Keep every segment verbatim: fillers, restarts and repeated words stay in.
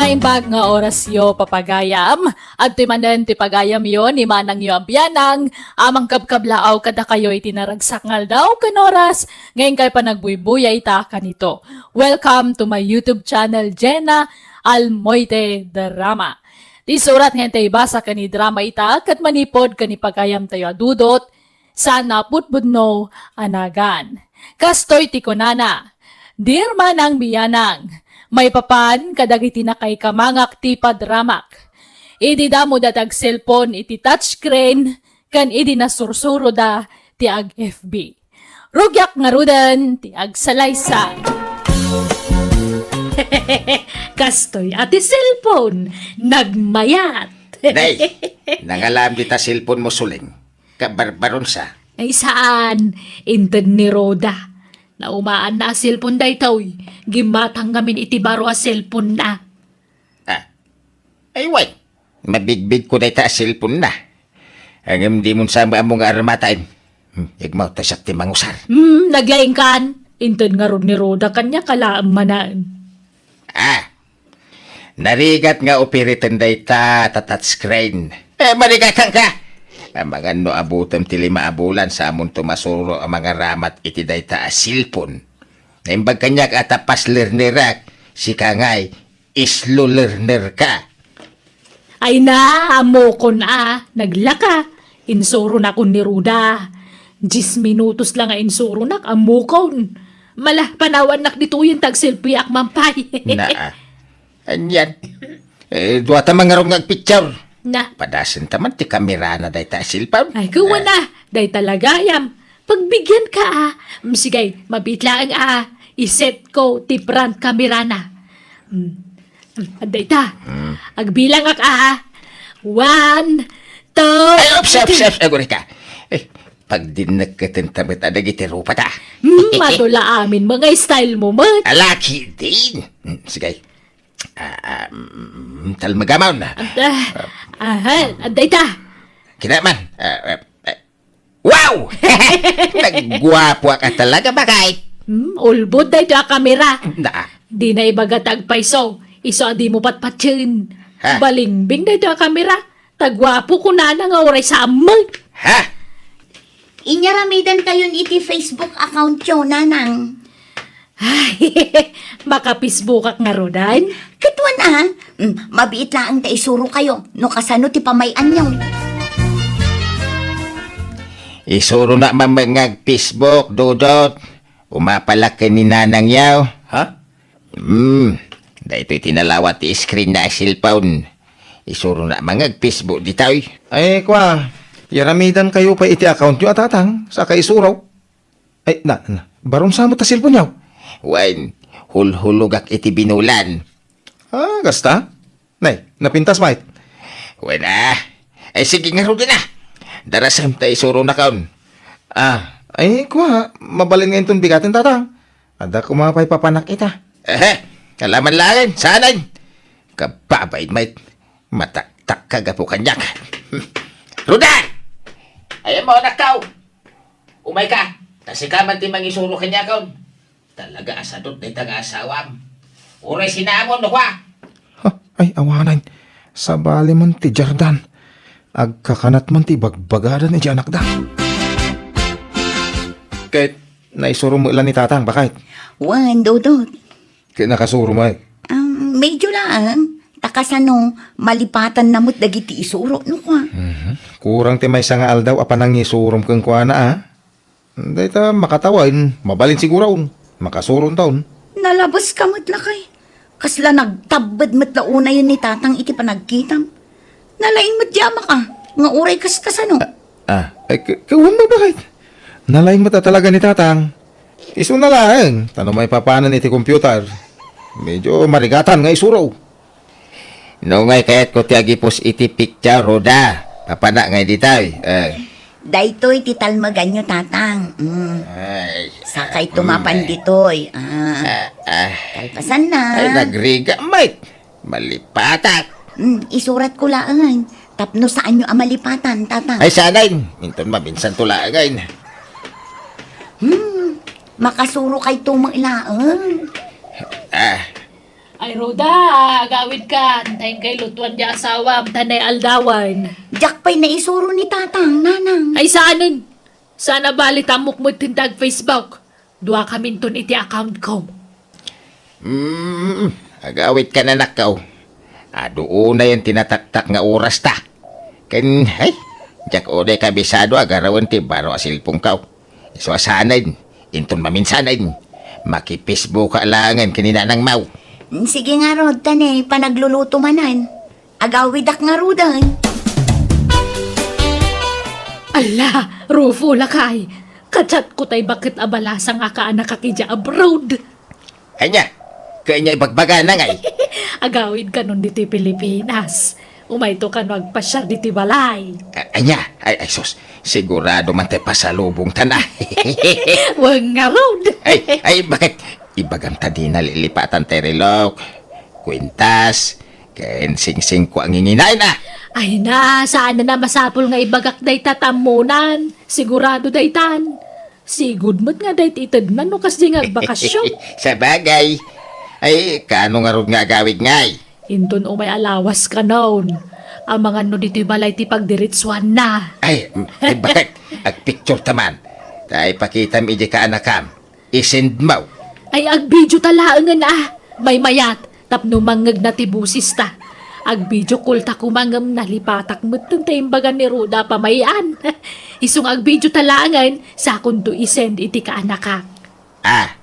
Naimbag nga orasyo, papagayam. Adtoy manen ti pagayamyo ni manangyo a bianang a mangkabkablaaw kadakayo iti naragsak nga aldaw ken oras nga inkay panagbuybuya ita kanito. Welcome to my YouTube channel, Jenna Almoite Drama. Ti surat nga intay ibasa ken idrama ita ket manipud ken ipagayamtayo a Dudot, Sana Putbudno a nagan. Kastoy ti kunana, "Dear Manang Bianang, maipapan kadagiti nakaikamangak ti padramak. Idi damo da ti agselpon iti touchscreen, ken idi nasursuroda ti ag-F B. Rugiak ngaruden ti agsalaysay." Kastoy a ti cellphone, nagmayat. Nay, nangalam dita cellphone mo, Suling. Kabarbaronsa. Ay, saan. Inted ni Roda. Naumaanna a cellphone daytoy. Gimmatang ngamin iti baro a cellphone na. Ah. Ay, way. Mabigbigko dayta a cellphone na. Ngem dimon sa maammo nga armataen. Hmm, igmaw ta siak ti mangusar. Hmm, naglaingkan. Inted ngarud ni Roda kaniak a laeng manen. Ah, narigat nga operaten dayta ta touchscreen. Eh, marigatan ka! Amangan no abutem ti lima a bulan sa amonto masuro a mangaramat iti dayta a cellphone. Naimbag kaniak a ta fast learnerak, sika ngay, slow learner ka. Ay na, ammokon a, naglaka. Insuronakon ni Ruda. Dies minutos la nga insuronak, ammokon. Mala, panawannak ditoyen ta agselfiak man pay. Naa. Anian? Eh, dua ta mangarog nga agpicture. Na. Padasen ta man ti kamerana dayta a cellphone. Ay, kuwan a. Dayta la gayam. Pagbigian ka, a. Mm, sige, mabiit laeng, a. Iset ko ti front camera na. Mm. Mm, adda ita. Mm. Agbilangak, a. One, two, Ay, ups, ups, three. Ups, aguri ka. Eh, pagdinneg ket ta met adagiti rupa ta. Mm, madula amin mga style mo, met. Alaki din. Mm, sige. Ah, ah, mm, talmagamon. Adda, aha, adda ita. Kinaman. Ah, ah, ah. Wow! Nagguapo ka talaga, bakit? Hmm, ulbod daytoy a kamera. Na. Di na ibaga ta agpayso. Isu a di mo patpatien. Ha? Balingbing daytoy a kamera. Tagguapo kunana nga uray sa ammeg. Ha? Inyaramidan kayon iti Facebook account yo, Nanang. Ay, maka-Facebookak ngarudan? Ket wen a, mm, mabiit laeng ta isuro kayo no kasano ti pamay-anyo. Isuro na man nga ag-Facebook, Dudot. Umapalak ken ni Nanang yaw. Ha? Hmm, daytoy ti nalawat ti screen na cellphone. Isuro na man nga ag-Facebook ditoy. Ay, kwa, yaramidan kayo pa iti account yo a Tatang, sa kaisuro. Ay, na, na, baron sa mo ta cellphone yaw? Wen, hulhulogak iti binulan. Ah, kasta? Nay, napintas, mait. Wen, ah. Ay, sige, ngaruden na. Darasem ta isuro na kaon. Ah, ay, kwa, mabalin nga inton bigaten, Tatang. Adda kuma pay papanak ita. Ehe, kalaman laeng, sanay. Kababain, mait. Mataktak ka gapu kaniak. Ruda! Ayan mo, anak tao. Umay ka, ta sika man ti mangisuro kaniakon. Talaga a sadot dayta nga asawam. Uray sinamon, no, kwa? Ha? Ay, awanan. Sabali man ti Jordan. Agkakanat man ti bagbagada ni anakda. Ket naisuro met la ni Tatang, bakit? Wen, Dudot. Ket nakasuro met. Um, medyo laeng. Ta kasano, malipatanna met dagiti isuro, no, kwa? Mhm. Kurang ti maysa nga aldaw a panangisurom kenkuana, a? Dayta makatawen, mabalin siguron. Makasuron taon. Nalabas ka met, lakay. Kasla nagtabbed met la unayen ni Tatang iti panagkitam. Nalaing met di amak a, nga uray kaskasano. Ah, ay, k-, kawan mo, bakit? Nalaing met a talaga ni Tatang. Isu na laeng, ta no maipapanan iti computer. Medyo marigatan nga isuro. No ngay kayatko ti agipus iti picture, Roda. Papana ngay ditoy. Eh. Daytoy ti talmeganyo, Tatang. Mm. Ay. Sakay tumapan ditoy. Ah. Ah, ah. Kalpasan na. Ay, nagriga, mate. Malipatak. Mm, isurat ko laeng. Tapno saanyo a malipatan, Tatang. Ay, sanay. Inton maminsan to laeng. Hmm, makasuro kay tumo laeng. Ah. Ay, Roda, agawidka. Antayen kay lutuan ti asawam, ta nay aldawan. Diak pay naisuro ni Tatang, Nanang. Ay, saanen. Saan a bali ta ammok met ti ag-Facebook. Duakaminton iti account ko. Hmm, agawidkan, anakko. Adu unayen ti nataktak nga orasta. Ken, ay, diak unay kabisado a garawen ti baro a cellphone ko. Isu a saanen, inton maminsanen, maki-Facebook ka laengen ken ni Nanang Mau. Sige ngarud, ta nay panagluluto manen. Agawidak ngaruden. Ala, Rufo, lakay. Ka-chat ko tay baket a balasang a kaanakak idiay abroad. Ania? Ket ania ibagbagana ngay? Agawidkanon ditoy Pilipinas. Umayto kano agpasiar ditoy balay. A-, ania? Ay, ay, sus. Sigurado man tay pasalubongtana. Wen ngarud. Ay, ay, baket? Ibagam ta dina lilipatan tay relok, kuintas, ken singsingko a nginginaen a. Ay na, saan a masapul nga ibagak dayta ta ammonan. Sigurado daytan. Sigud met nga dayta itedna no kasdi nga agbakasyon. Sabagay. Ay, kaano ngarud nga agawid ngay? Inton umay a lawas kanon, amangan no ditoy balay ti pagdiretsuanna. Ay, mm, ay, baket? Agpicture ta man. Ta ipakitam idiay kaanakam. I-send mo. Ay, agbidio ta laengen a. Maymayat, tapno mangngegna ti bosesta. Agbidio call ta koma ngem nalipatak metten ta imbagan ni Roda a pamay-an. Isu nga agbidio ta laengen, sakonto i-send iti kaanakak. Ah,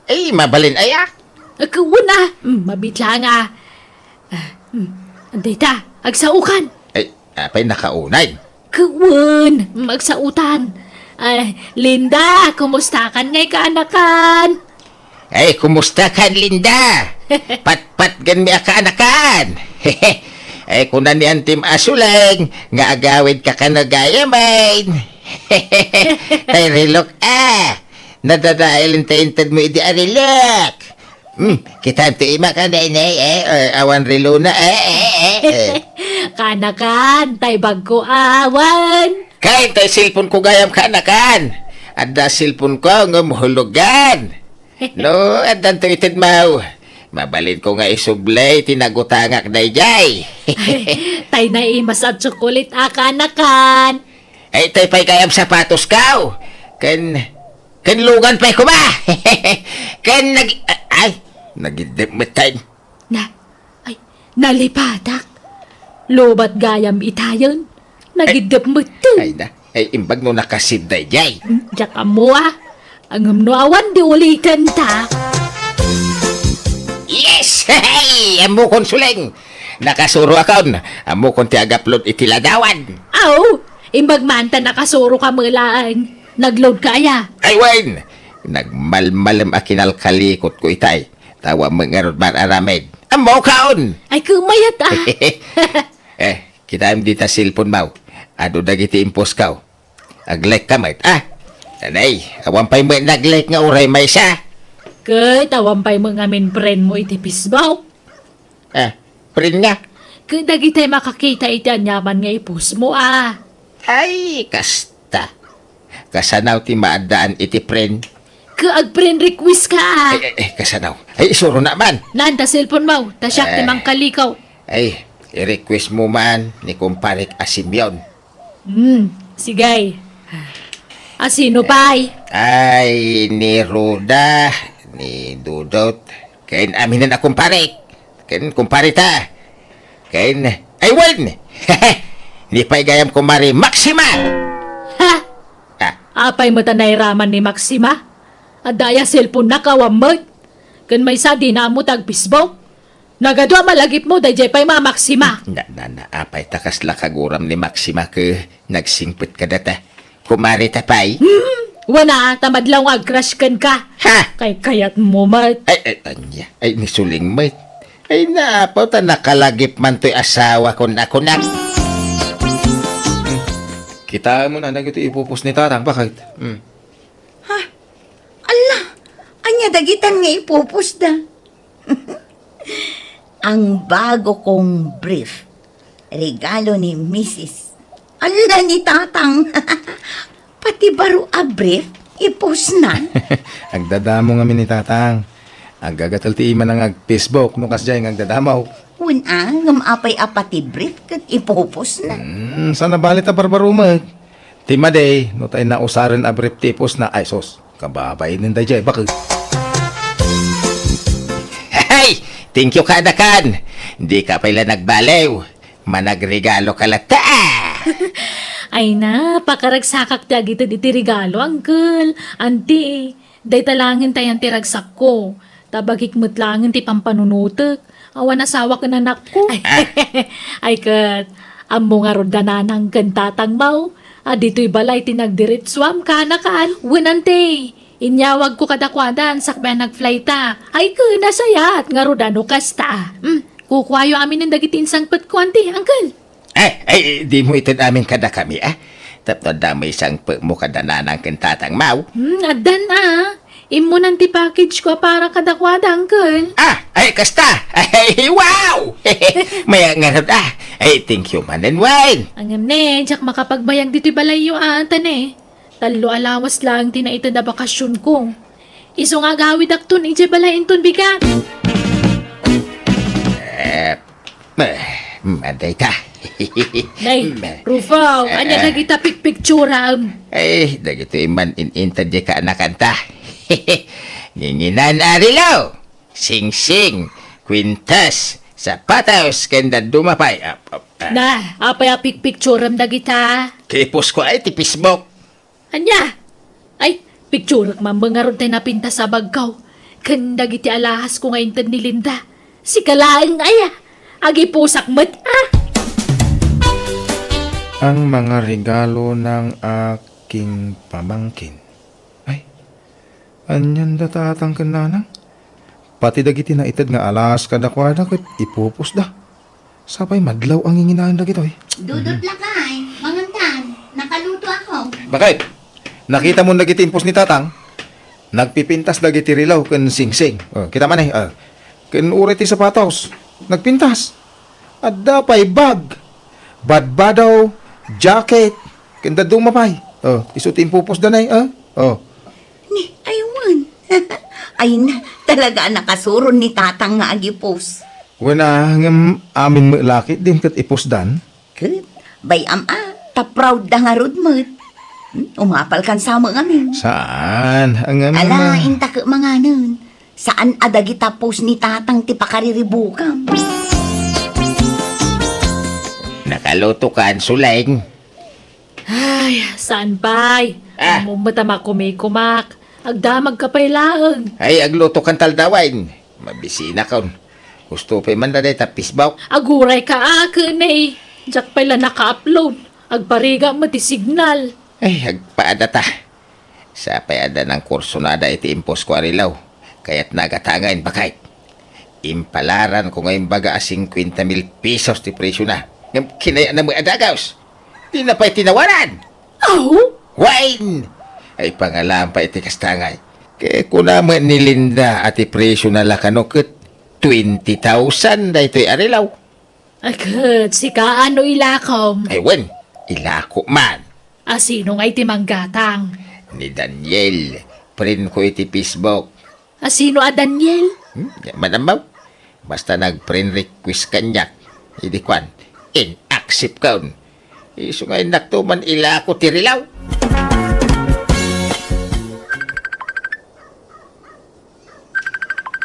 ay, mabalin aya? Agkawan a. Mm, mabiit laeng a. Ah, mm, dayta, agsaokan. Ay, apay nakaunay? Kawan, mm, agsaotan. Ay, Linda, kumustakan ngay kaanakan? Ay, kumustakan, Linda? Patpatgenmi a kaanakan. Ay, kuna ni Antim a Suleng, nga agawidka kano gayamen. Tay relok a. Nadadael ti intedmo idi a relok. Hmm, kitam ti imak a nainay, eh, eh, awan relona, eh, eh, eh, eh. Kaanakan, tay bagko awan. Kain tay cellphone ko gayam kaanakan. Adda cellphone ko ngem hulogan. No, addanto itedmo. Mabalin ko nga isubli ti nagutangak daydiay. Tay naimas a tsokolit a kaanakan. Ay, tay pay gayam sapatos ko. Ken, ken lugan pay koma. Ken nag-, ay, nagiddep metten. Na, ay, nalipatak. Lobat gayam itayen. Nagiddep metten. Ay na, ay, imbag no nakasid daydiay. Hmm, diak ammo a. Ngem no awan di uliten ta. Yes! Hey! Ammokon, Suleng! Nakasuro akon. Ammokon ti ag-upload iti ladawan. Aw, imbag man ta nakasuro ka met laeng. Nag-load ka aya? Ay, wen! Nagmalmalem a kinalkalikot ko itay. Tawa met ngarud mar-aramid. Ammokon! Ay, kumayat a. Eh, kitam dita cellphone mo. Adu dagiti impost ko. Ag-like ka met, ah? Anay, awan pay met nag-like nga uray maysa. Ket awan pay met ngamin friend mo iti Facebook. Ah, friend nga? Ket dagitay makakita iti aniaman nga i-post mo, ah. Ay, kasta. Kasano ti maaddaan iti friend? Ket ag-friend request ka, ah. Ay, ay, ay, kasano? Ay, isuro na man. Naan ta cellphone mo, ta siak ti Eh. mangkalikaw. Ay, i-request mo man ni kumparek a Simeon. Hmm, sige. A sino pay? Ay, ni Ruda, ni Dudot, ken aminen a kumparek. Ken kumpareta. Ken, ay, wen! Ni pay gayam kumare Maxima! Ha? Ah. Apay met a nairaman ni Maxima? Adda aya cellphone-na, awan met? Ken maysa, dina ammo ti ag-Facebook? Nagadu a malagipmo, daydiay pay Mama Maxima. Na, na, na, apay ta kasla kaguram ni Maxima ket nagsingpet kadata? Kumareta pay? Hmm, wen a, ta madlaw nga ag-crush kenka. Ha? Kaykayatmo met. Ay, ay, ania? Ay, ni Suleng met. Ay, naapaw ta nakalagip man toy asawakon a kunak. Kitaem na dagiti ipupos ni Tatang, bakit? Hmm. Ha? Ala, ania dagitan nga ipupos da? Ang bago kong brief, regalo ni Misis. Ala, ni Tatang. Pati baro a brief, ipusnan. Agdadamo ngamin ni Tatang. Aggagattel ti imana nga ag-Facebook no kasdiay nga agdadamaw. Wen a, ngem apay a pati brief ket ipupos na? Hmm, saan a bale ta barbarumek. Ti madi, no tay nausaren a brief ti ipos na, ay sus, kababainen daydiay, bakit? Hey! Thank you kadakan! Dika pay la nagbaliw. Managregalo ka latta! Ay na, pakaragsakak ti agited iti regalo, uncle. Auntie, dayta laengen tayan ti ragsakko. Ta bagik met laengen ti pampanunotek. Awan asawa ken anakko. Ay, ket, ammo ngarud da nanang ken tatang maw a ditoy balay ti nagdiretsuam kanakan? Wen, auntie, inyawagko kadakuadan sakbay a nagflightak. Ay, ket, nasayaat ngarud a no kasta. Hmm, kukuayo aminen dagiti insangpetko, auntie, uncle. Eh, eh, dimo ited amin kadakami, ah? Tapno adda met sangpetmo kada nanang ken tatang maw? Hmm, addan, ah. Immunan ti package ko a para kadakuada, uncle. Ah, ay, kasta! Ay, wow! Mayat ngarud, ah. Ay, thank you manen, Wayne. Ngem ne, diak makapagbayag ditoy balayyo, ah, ta ne. Tallo a lawas laeng ti naited a bakasionko. Isu nga agawidakton idiay balay inton bigat. Eh, eh, madayta. Nay, Rufo, ania dagita pikpikturam? Eh, dagitoy man in-inted diay kaanakanta. Nginginan a relo, singsing, kwintas, sapatos, ken dadduma pay. Ah, ah, ah. Na, apay a pikpikturam dagita? Kipusko ay ti Facebook. Ania? Ay, pikturek man ngarud tay napintas a bagko. Ken dagiti alahasko nga inted ni Linda. Sika laeng aya. Agipusak met, ah! Ang mga regalo ng aking pamangkin. Ay, anian da tatang ken nanang? Pati dagiti naited nga alahas kadakuada ket ipupos da. Sapay madlaw a nginginaen dagitoy. Dudot lakay, mangantan, nakaluto ako. Bakit? Nakita mo dagiti impos ni Tatang? Nagpipintas dagiti relo ken singsing. Oh, kita man eh, oh. Ken uray ti sapatos, nagpintas. Adda pay bag, badbado, jacket, ken dadduma pay. Oh, isu ti impupos danay, oh. Oh. Ni, aywan. Ay na, talaga a nakasuron ni Tatang nga agipos. Wen a, ngem amin met la ketdin ket ipusdan. Ket, bay-am a, ta proud da ngarud met. Hmm, umapal kan sa met ngamin. Saan? Ang ano Ala, na? Inta ket manganen. Saan a dagita pos ni Tatang ti pakariribukam? Nakaluto kan, Suleng? Ay, saan pay? Ah. Ammom met a makumikumak. Agdamagka pay laeng. Ay, agluto kan taldawen. Mabisinakon. Husto pay man da dayta Facebook. Agurayka a ken eh. Diak pay la naka-upload. Agparigam met ti signal. Ay, agpaada ta. Sapay adda nangkursunada iti imposko a relo. Kayatna a gatangen, baket. Impalaranko nga imbaga a cincuenta mil pesos ti presiona. Ngem kinayatna met a dagaws. Dina pay tinawaran. Aw? Wen! Ay, pangalam pay iti kasta ngay. Kaya kuna met ni Linda a ti presiona la kano ket twenty thousand daytoy a relo. Ay, ket sika, ano ilakom? Ay, wen, ilako man. A sino ngay ti manggatang? Ni Daniel, friend ko iti Facebook. A sino a Daniel? Hmm, di man ammo. Basta nag-friend request kaniak. Idi kuan, in-accept kon. Isu nga innakto man ilako ti relo.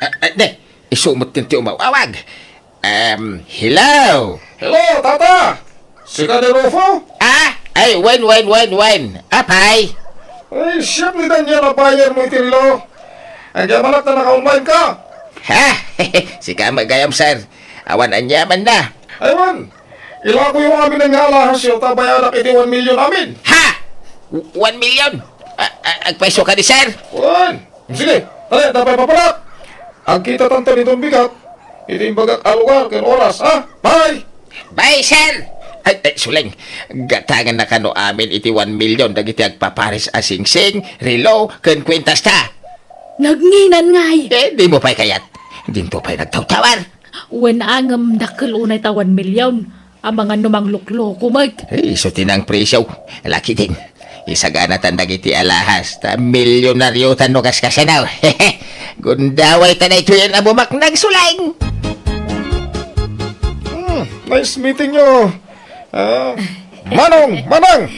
Ah, ah, ne, isu met ti umawawag. Um, hello? Hello, Tata! Sika ni Rufo? Ah, ay, wen, wen, wen, wen. Apay? Ay, siak ni Daniel a buyer mo iti relo. Agyamanak ta naka-online ka. Ha? Sika met gayam, sir. Awan aniamanna. Ay, wen. Ilakoyo amin nga alahasyo ta bayadak iti one million amin. Ha? One million? A-, a-, agpayso kadi, sir? Wen. Sige, tara, ta pay papanak. Agkitatanto ni Don Bigat iti imbagak a lugar ken oras, ha? Bye! Bye, sir! Ay, ay, Suleng, gatangenna kano amin iti one million dagiti agpapares a singsing, relo, ken kuentasta. Nagnginan ngay! Eh, dimo pay kayat. Dinto pay nagtawtawar. Wen a ngem dakkel unay ta one million. Amangan no manglukloko met. Eh, isu ti nang presyo. Laki din. Isaganatan dagiti alahas, ta milyonariotan no kaskasanaw. Gundawayta daytoy a bumaknag, Suling! Hmm, nice meeting you. Ah, Manong, Manang!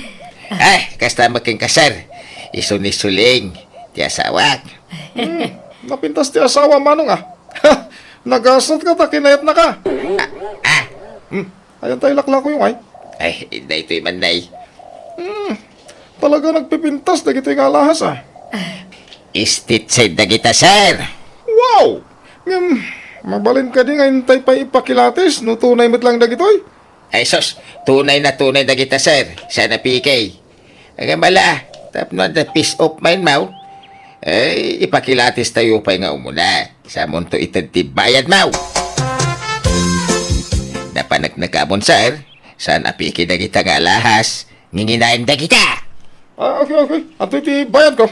Ay, kasta met kenka, sir. Isu ni Suling, ti asawak. Hmm, napintas ti asawa, Manong, ah. Nagasat ka ta kinayatnaka. Ah, ah. Hmm, ayan tayo laklako yung ay. Ay, daytoy man, nay. Hmm, talaga nagpipintas dagitoy nga alahas, ah. Estate side dagita, sir. Wow! Ngem, mabalin kadi nga intay pay ipakilatis no tunay met lang dagitoy? Ay, sus, tunay na tunay dagita, sir. Saan a piki? Agambala, tapno adda peace of mind maw? Ay, ipakilatis tayo pay nga umuna. Samunto ited ti bayad maw. Napaneknekam, sir. Saan a piki dagita nga alahas? Nginginaen dagita. Ah, okay, okay. Atoy ti bayad ko.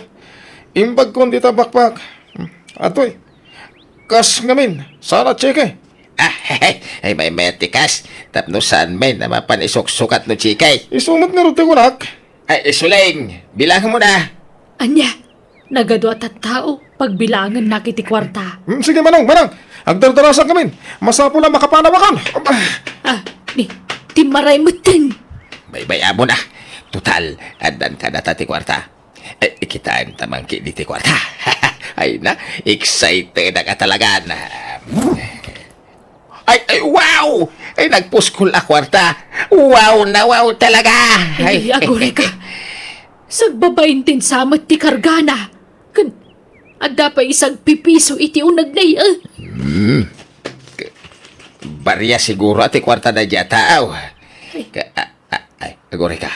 Imbag kon dita bakbak. Hmm, atoy. Kas ngamin. Saan a cheque? Ah, ay, maymayat ti kas. Tapno saan men a mapan isuksukat no cheque. Isu met ngarud ti kunak. Ay, Suling, bilangan mo na. Ania? Nagadu a tattao, pagbilangennak iti kuarta. Hmm, sige, Manong, Manang. Agdardarasak ngamin. Masapul a makapanawakan. Ah, di, timmaray metten. Baybay-am na. Total, addan kadata ti kuarta. Eh, kitaen ta man ketdi ti kuarta. Ay na, excited ka talaga na. Ay, ay, wow! Ay, nagpuskol a kuarta. Wow na wow talaga. Ay, ay, agurayka. Sagbabain ti insamet ti kargana. Ken adda pay isagpipiso iti uneg na iya. Hmm. K-, baria siguro ti kuarta daydiay a tao. Ay. Ka-, a-, a-, ay, agurayka.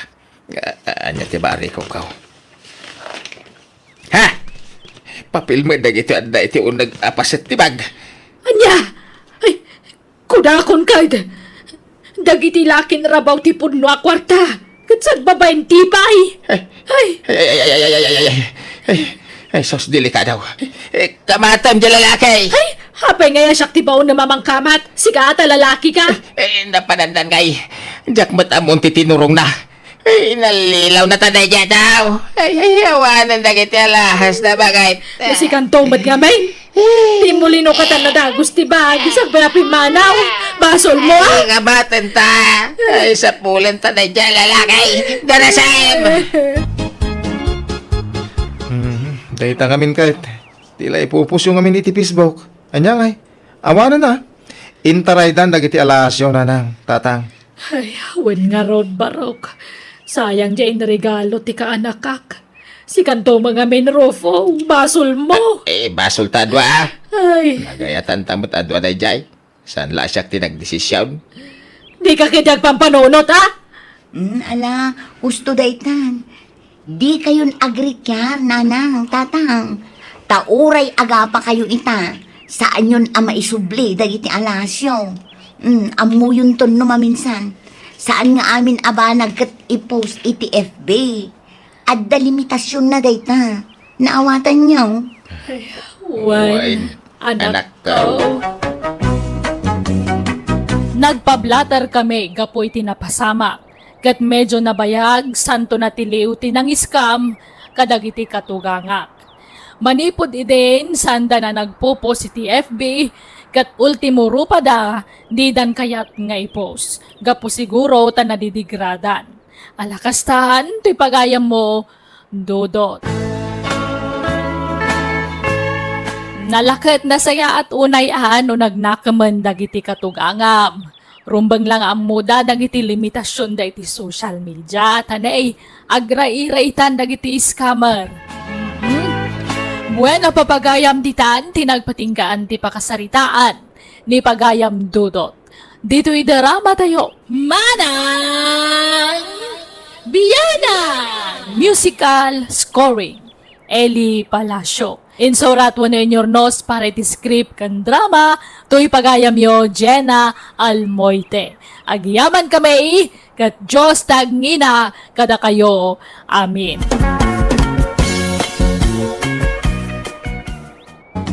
A-, a-, ania ti barikok? Ha? Papil met dagiti adda iti uneg a paset ti bag. Ania? Ay, kudakon kad. Dagiti lakin rabaw ti pudno a kuarta. Ket sagbabain ti pay. Ay. Ay. Ay, ay, ay, ay, ay, ay, ay, ay, ay, ay, sus, delikado. Eh, kamatem, di lalaki. Ay, apay nga siak ti baon na mamangkamat? Sika ata lalaki ka. Eh, napanandan kay. Diak met ammon ti tinurong na. Ay, nalilaw na ta daydiay a tao. Ay, ay, awanen dagiti alahas na bagay. Nasikanto met ngamin. Ti mulino katan nadagus ti bag, sagbabain a pimmanaw. Basol mo, ah? Ay, kabaten ta. Ay, sapulen ta daydiay a lalaki. Darasem! Hmm, dayta ngamin ket. Ti la ipupusyo ngamin iti Facebook. Ania ngay? Awanen, ah. Intaraydan dagiti alahasyo, nanang, tatang. Ay, wen ngarud, Barok. Sayang diay inregalo ti kaanakak. Sikanto met ngamin, Rufo, basol mo. Eh, basol ta a dua, ah. Ay. Nagayatan ta met a dua daydiay. Saan la siak ti nagdesision? Dika ketdi agpampanunot, ah? Mm, ala, husto daytan. Dikayon agrikiar, nanang, tatang. Ta uray agapakayo ita, saanyon a maisubli dagiti alahasyo. Mm, ammoyonton no maminsan. Saan nga amin a banag ket i-post iti F B. Adda limitasionna dayta. Naawatanyo? Ay, wen, anakko. Nagpablotter kami gapu iti napasamak, ket medio nabayag, santo na ti liw ti nang-scam kadagiti katugangak. Manipud idin, saanda a nagpo-post iti F B, ket ultimo rupada, didan kayat nga i-post, gapu siguro ta nadidegradan. Ala, kastan toy pagayammo, Dodot. Nalaket nasayaat unay a no nagnakemen dagiti katugangam. Rumbeng la nga ammoda dagiti limitasionda iti social media, ta nay, agrairaitan dagiti scammer. Mhm. Bueno, papagayam, ditan ti nagpatinggaan ti pakasaritaan ni pagayam Dodot. Ditoy drama tayo, Manang Biyanan! Musical scoring, Eli Palacio. Insurat wenno inyurnos para iti script ken drama, toy pagayamyo, Jenna Almoite. Agyaman kami, ket Dios ti agngina kadakayo. Amen.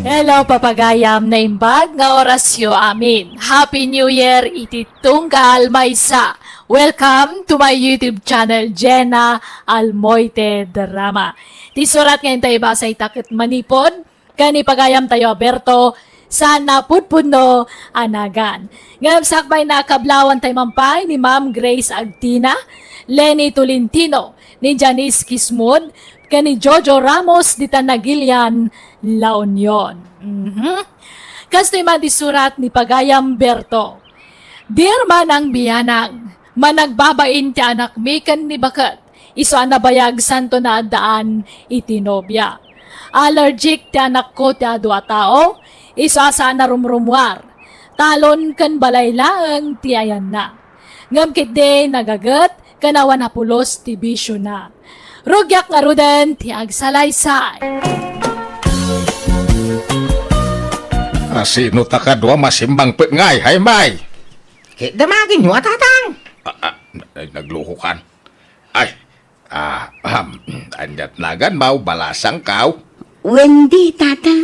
Hello, papagayam, naimbag nga orasyo amin. Happy New Year iti tunggal maysa. Welcome to my YouTube channel, Jenna Almoite Drama. Ti surat nga intay ibasa ita ket manipud ken ni pagayamtayo a Berto, saan a pudpudno a nagan. Ngem sakbay, nakablawantay man pay ni Ma'am Grace Agtina, Lenny Tolentino, ni Janice Kismud, ken ni Jojo Ramos dita Nagilian, La Union. Mhm. Kastoy man ti surat ni pagayam Berto. Dear Manang Bianang, managbabain ti anakmi ken ni baket, isu a nabayag santo naaddaan iti nobia. Allergic ti anakko ti adu a tao, isu a saan a rumrumuar. Talon ken balay laeng ti ayanna. Ngem ketdi nagaget ken awan a pulos ti bisiona. Rugiak ngaruden ti agsalaysay. Asino ta kadua masimmangpet ngay, Jaime? Ket damagenyo a tatang. Ah, ah, ay, naglukokan. Ay, ah, ahem, ania ti naganmo, balasangkaw? Wendy, tata.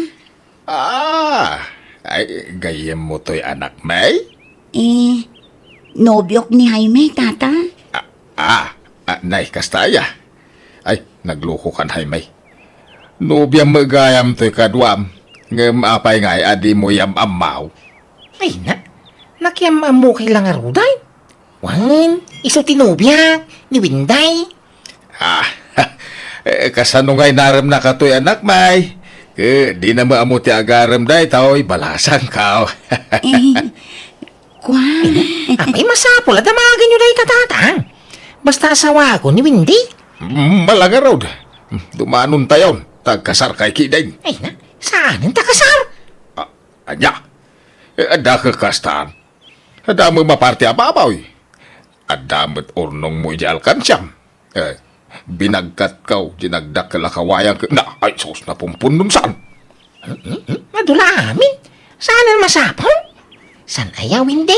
Ah, ay, gayyemmo toy anakmi? Eh, nobiok ni Jaime, tata. Ah, ah, ah, nay, kasta aya? Ay, naglukokan, Jaime. Nobiam met gayam toy kaduam, ngem apay ngay a dimo yam-ammo? Ay na, nakiam-ammokay la ngaruden? Wen, isu ti nobiak, ni Wendy. Ah, eh, kasano ngay naremnaka toy anakmi? Ket dina met ammo ti agarem daytoy, balasangkaw. Eh, kuan. Apay, masapul a damagenyo dayta tatang. Basta asawako ni Wendy. Mm, mala ngarud. Dumanontayon, ta agkasarkay ketdin. Ay na, saanen ta kasar? Ah, ania? Eh, adda ket kastan. Adda met maparti a baboy. Adda met urnongmo idiay alkansiam. Eh, binagkatko diay nagdakkel a kawayan ket na, ay sus, napumpunnong saan. Hmm, hmm, hmm. Adu la amin. Saan a masapul? Saan aya, Wendy?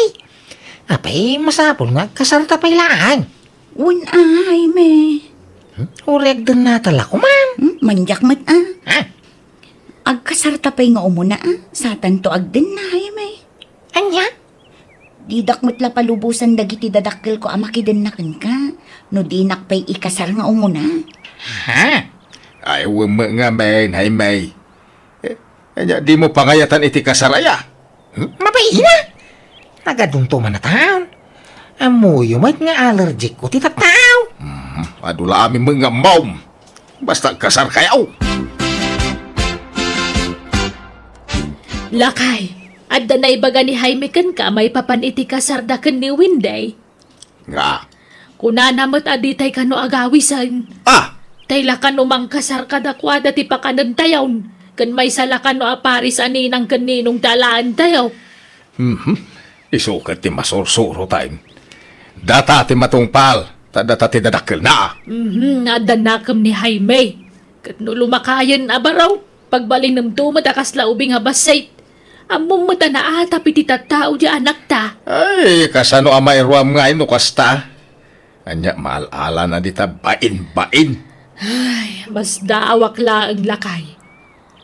Apay, masapul nga agkasarta pay laeng. Wen a, Jaime. Hmm? Uray agdennata la koman. Hmm? Mandiak met a. Ha? Agkasarta pay nga umuna a. Satanto agdenna, Jaime. Ania? Didak met la palubosan dagiti dadakkelko a makidenna kenka, no dinak pay ikasar nga umuna. Ha? Ay, wen met ngamin, Jaime. Eh, ania, dimo pangayatan iti kasar aya? Hmm? Mabain a! Nagadunto man a taon. Ammoyo met nga allergic ko ti tattao. Hmm, adu la amin met nga ammom. Basta agkasarkayo. Lakay, adda naibaga ni Jaime kenka maipapan iti kasarda ken ni Wendy? Nga? Kunana met a ditay kano agawisen. Ah! Tay la kano mangkasar kadakuada ti pakanentayon, ken maysa la kano a paris a ninang ken ninong ti alaentayo. Mhm. Isu ket ti masursurotayo. Data ti matungpal, ta data ti dadakkelna. Mhm, adda nakem ni Jaime. Ket no lumakayen a baro, pagbalinemto met a kasla ubing a bassit. Ammom met a naatap iti tattao diay anakta. Ay, kasano a mairuam ngay no kasta? Ania, maal-alana dita bain-bain. Ay, masdaawak laeng, lakay.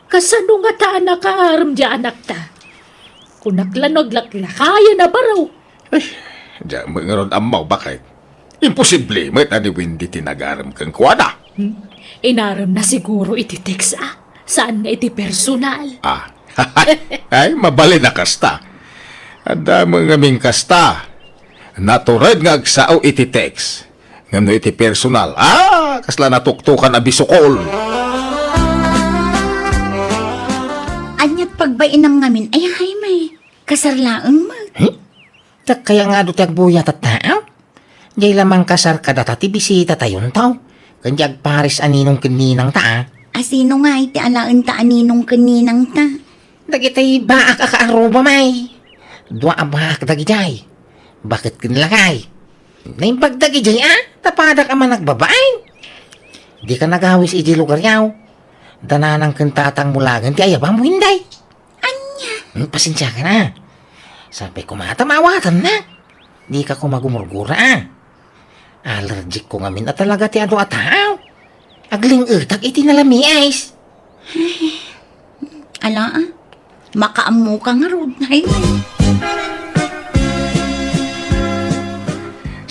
Kasano ngata a nakaarem diay anakta? Kunak la no aglaklakayen a baro. Ay, diak met ngarud ammo, baket. Imposible met a ni Wendy ti nagarem kenkuana. Hmm? Inaremna siguro iti text a, saan nga iti personal. Ah. Ay, mabalin a kasta. Adda met ngamin kasta. Natured nga agsao iti text. Ngem no iti personal, ah, kasla natuktokan a bisukol. Aniat pagbainam ngamin, ay, Jaime? Kasar laeng met. Hmm? Dakkel nga adu ti agbuyat a tao? Diay la mangkasar kadata ti bisitatayon, tao. Ken diay agparis a ninong ken ninangta, a. Asino ngay ti alaenta a ninong ken ninangta? Dagitay baak a kaarrubam, ay. Dua a baak dagidiay. Baket ken lakay. Naimbag dagidiay, a, ta padak a managbabain. Dika nagawis idiay lugaryo. Da nanang ken tatangmo laeng ti ayabam, Wendy. Ania? Hmm, pasensiakan a. Sapay koma ta maawatannak. Dika koma gumurgura, a. Allergic ko ngamin a talaga ti adu a tao. Agling-etak iti nalamiis. Ala, a. Makaammoka ngarud, Jaime.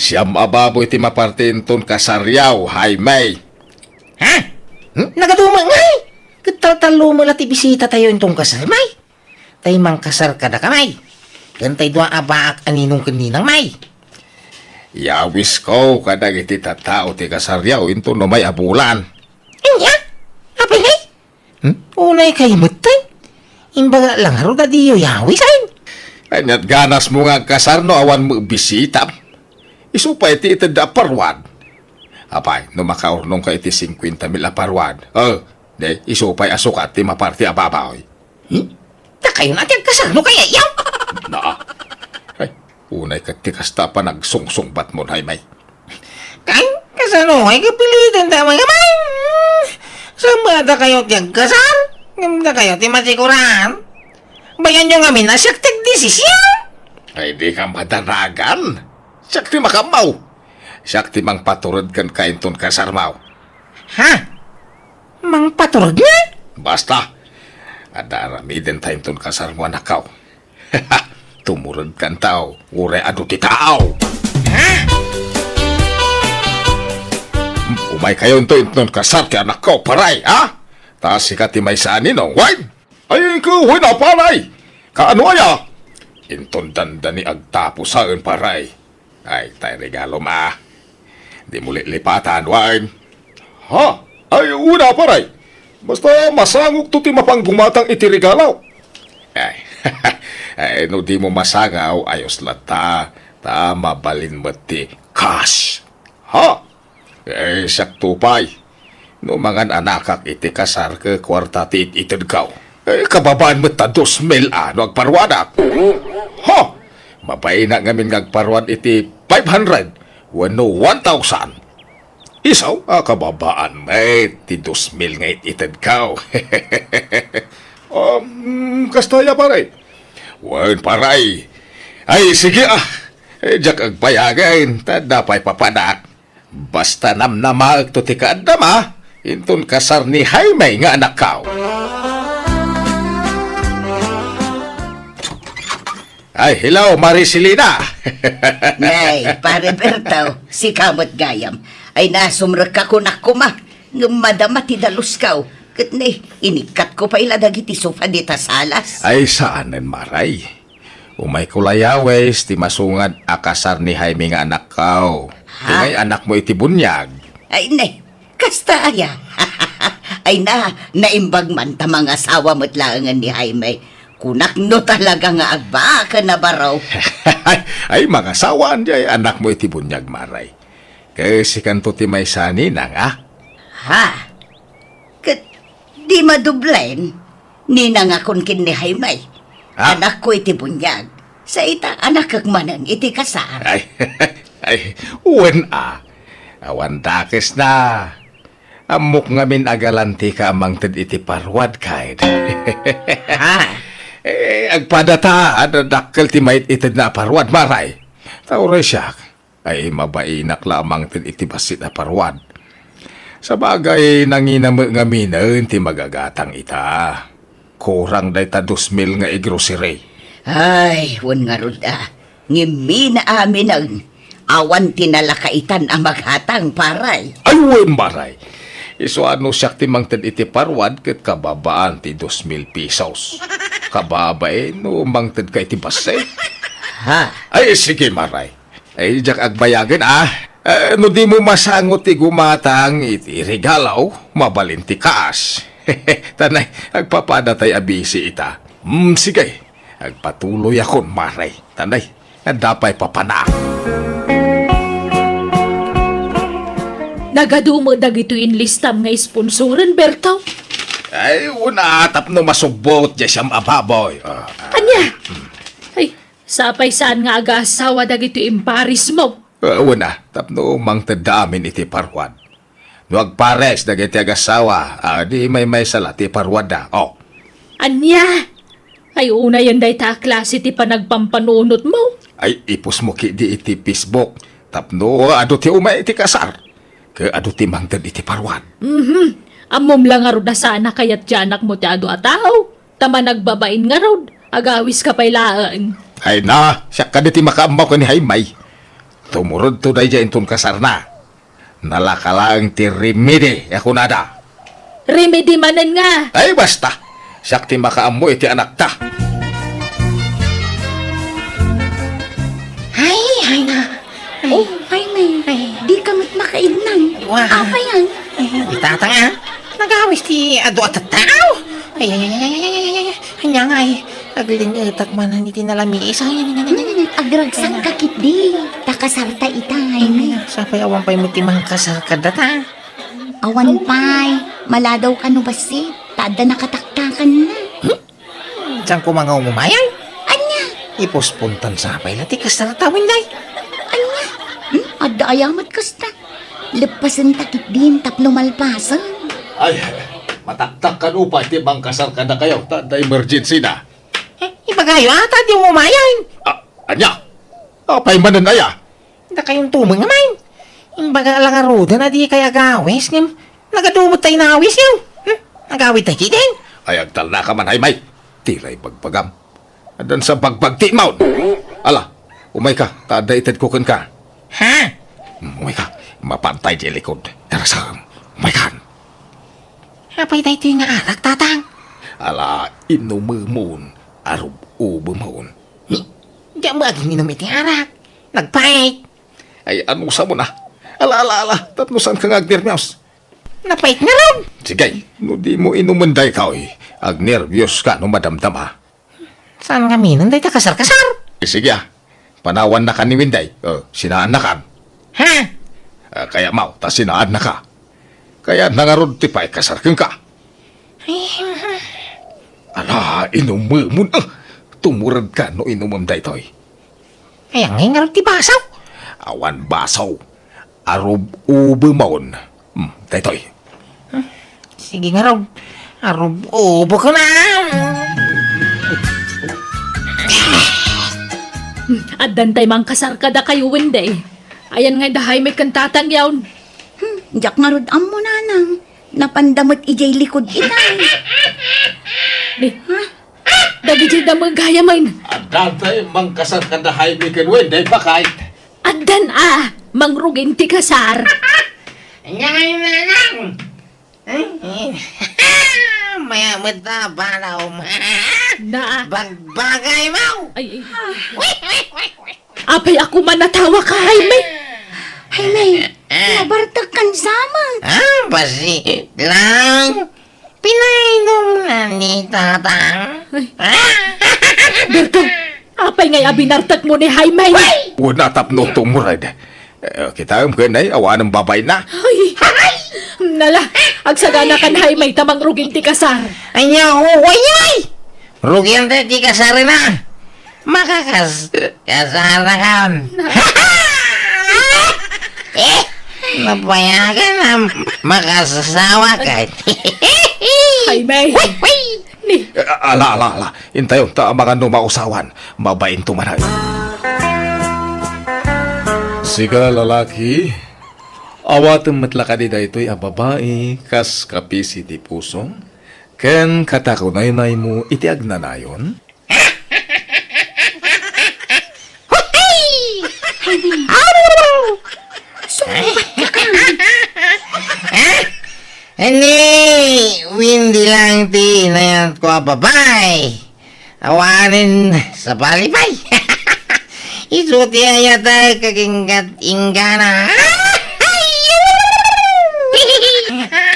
Siam a baboy ti maparti inton kasaryaw, Jaime. Ha? Hmm? Nagaduma ngay? Ket taltallo met la ti bisitatayo inton kasar, May. Tay mangkasar kadaka, May. Ken tay dua a baak a ninong ken ninang, May. Yawisko kadagiti tattao ti kasaryaw inton umay a bulan. Ania? Apay, May? Hmm? Unay kay metten. Imbaga lang ngarud a diyo yawisen. Kaniat ganasmo nga agkasar no awan met bisitam. Isu pay ti itedda a paruad. Apay, no makaurnongka iti singkuenta mil a paruad, eh, di, isu pay a sukat ti maparti a baboy. Hmm? Dakayo na ti agkasar no kayatyo? Na. Ay, unay ket ti kasta a panagsungsungbatmo, Jaime. Kan, kasano ay kapilitan ta mga man? Saan ba dakayo ti agkasar? Ngem dakayo ti masikuran? Bayanyo ngamin a siak ti agdesisyon? Ay, dika madanagan. Siak ti makaammo. Siak ti mangpatured kenka inton kasarmo. Ha? Mangpatured nga? Basta, adda aramidenta inton kasarmo, anakko. Tumured kanta, uray adu ti tao. Ha? Umaykayo inton kasar ti anakko, paray, ha? Ta sika ti maysa a ninong, wen? Ay, ikaw, wen a, paray? Kaano aya? Inton dandani agtapusaen, paray. Ay, tay regalom a. Dimo lilipatan, wen? Ha? Ay, wen a, paray. Basta masangokto ti mapanggumatang iti regalo. Ay, ay, no dimo masangaw, ayos latta. Ta mabalin met ti cash. Ha? Eh, siak to pay. No mangan-anakak iti kasar ket kuarta ti it-itedko. Eh, kababaen met ta dos mil a no agparuadak. Ha? Mabainak ngamin nga agparuad iti five hundred wenno one thousand. Isu a kababaan met ti dos mil nga it-itedko. Um, kasta aya, pare? Wen, paray. Ay, sige, ah. Eh, diak agbayagen, ta adda pay papanak. Basta namnamaekto ti kaaddam, a, inton kasar ni Jaime nga anakko. Ay, hello, Maricelina. Nay, Pare Berto, sika met gayam. Ay, nasumrekka kunak koma, ngem madama ti dalusko. Ket ne, inikkatko pay la dagiti sofa dita salas. Ay, saanen, Maray. Umayko la yawis ti masungad a kasar ni Jaime nga anakko. Ha? Ti ngay anakmo iti buniag. Ay, ne, kasta aya? Ay na, naimbag man ta mangasawa met laengen ni Jaime. Kunak no talaga nga agbaaken a baro. Ay, mangasawaan diay anakmo iti buniag, Maray. Ket sikanto ti maysa a ninang, a? Ha? Ket di madublen, ninangakon ken ni Jaime. Ah. Anakko iti buniag. Sa ita, anakek manen iti kasar. Ay, ay, wen a. Awan dakesna. Ammok ngamin a galantika a mangted iti paruad, kaed. Ha? Eh, agpadata, adda dakkel ti mait-itedna a paruad, Maray. Ta uray siak. Ay, mabainak la a mangted iti bassit a paruad. Sabagay, nangina met ngaminen ti magagatang ita. Kurang dayta dos mil nga igrocery. Ay, wen ngarud a. Ngimmi naaminen. Awan ti nalakaitan a magatang, paray. Ay, wen, Maray. Isu a no siak ti mangted iti paruad ket kababaan ti dos mil pesos. Kababain no mangtedka iti bassit. Ha? Ay, sige, Maray. Ay, diak agbayagen, a. Eh, no dimo masango ti gumatang iti regalo, mabalin ti kaas. Tanay, agpapadatay a bisi ita. Mm, sige. Agpatuloyakon, Maray. Tanay, adda pay papanak. Nagadu met dagitoy inlistam nga sponsoren, Berto? Ay, wen a, tapno masubbot diay siam a baboy. Ah, ah. Ania? Ay, sapay saan nga agaasawa dagitoy imparismo? Ah, wen a, tapno mangtedda amin iti paruad. No agpares dagiti agasawa, a, di maymaysa la ti paruadda. Oh. Ania? Ay, unayen dayta a klase ti panagpampanunotmo? Ay, ipusmo ketdi iti Facebook. Tapno adu ti umay iti kasar. Ket adu ti mangted iti paruad. Mhm. Ammom la ngarud a saan a kayat ti anakmo ti adu a tao. Ta managbabain ngarud, agawiska pay laeng. Ay na, siak kadi ti makaammo ken ni Jaime. Tumurodto daydiay inton kasarna. Nalaka laeng ti remedy a kunada. Remedy manen nga. Ay, basta. Siak ti makaammo iti anakta. Ay, ay na. Ay. Oh, ay, may. Ay. Di ka met makaidnang. Wa. Apa yan? Ay, itatang, ah. Nagawis ti adu a tattao. Ay, ay, ay. Anya nga, ay. Aglin-etak manen iti nalamiis. Ay, ay, ay, ay, ay. Hmm, agragsak ka ketdi. Ta kasarta ita, ay, may. Ay, sapay awan pay met ti mangkasar kadata. Awan pay, maladaw ka no bassit, ta adda nakataktakanna. Hmm? Diak koma nga umumayay? Ania? Ipospontan sapay la ti kasarta, Wenday. Ania? Hmm? Adda aya met kasta. Leppasenta ketdin tapno malpasen. Ay, mataktak kano pay ti mangkasar kadakayo, ta adda emergency na. Eh, ibagayo ata di umumayay. Ah, ania? Apay manen aya? Dakayon tumeng, amay. Imbaga la ngaruden a dikay agawis, ngem nagadu met ta inawisyo. Hmm? Agawid tay ketdin. Ay, agtalnaka man, Jaime. Ti la ibagbagam. Addan sa bagbag ti immaon. Ala, umayka, ta adda itedko kenka. Ha? Hmm, umayka, mapantay ti likod. Tarasam. Umaykan. Apay daytoy nga arak, Tatang? Ala, inumemon, arub-ubemon. Ni, diak met aginum iti arak. Nagpait. Ay, anusam na? Ala, ala, ala, tapno saanka nga agnerbios. Napait ngarud. Sige, no dimo inumen daytoy, agnerbios ka no madamdama. Saan ngamin dayta kasar-kasar? Eh, sige, ah. Panawannaka ni Wenday. Oh, sinaannakan. Ha? Ah, kayatmo, ta sinaannaka. Kayatna ngarud ti paikasar kenka. Ay, hmm. Ala, inumemon, ah. Tumuredka no inumem daytoy. Ay, angay ngarud ti basaw? Awan basaw. Arub-ubemon. Hmm, daytoy. Hmm, sige ngarud. Arub-ubeko na. Hmm, addan tay mangkasar kadakayo, Wenday. Ayan nga da Jaime ken Tatang yaon. Hmm, diak ngarud ammo, Nanang. Napanda met idiay likod itay. Ni, ha? Dagiti damo gayam. Addan tay mangkasar kada Jaime ken Wenday, baket. Addan a, mangrugin ti kasar. Ania ngay, Nanang? Maya met ta, balaw. Na. Bagbagay mo. Ay, ay. Wih, wih, wih, wih. Apay a kumanatawa ka, Jaime? Jaime, nabartek kan samet. Ah, basi lang. Pinainom na ni Tatang. Ay. Berto, apay ngay a binartekmo ni Jaime? Wen a tapno tumured. Eh, kitaem ken ay, awanen babaina. Ay. Nala, agsagana kan Jaime ta mangrugin ti kasar. Ania, ukoy, ay! Rugian ti kasarna. Makakas-, kasarakan. Eh, napayagan a makasasawakan. Jaime. Ni. Eh, ala, ala, ala. Intayon ta amangan no mausawan. Mabainto man ay. Sika, lalaki, awatem met la kadi daytoy a babai kas kapisi ti pusom, ken katakunaynaymo iti agnanayon? Hoy! Sumbat ka. Ni Wendy lang ti inayatko a babai. Awanen sabali pay. Isu ti ayatek aginggat inggana.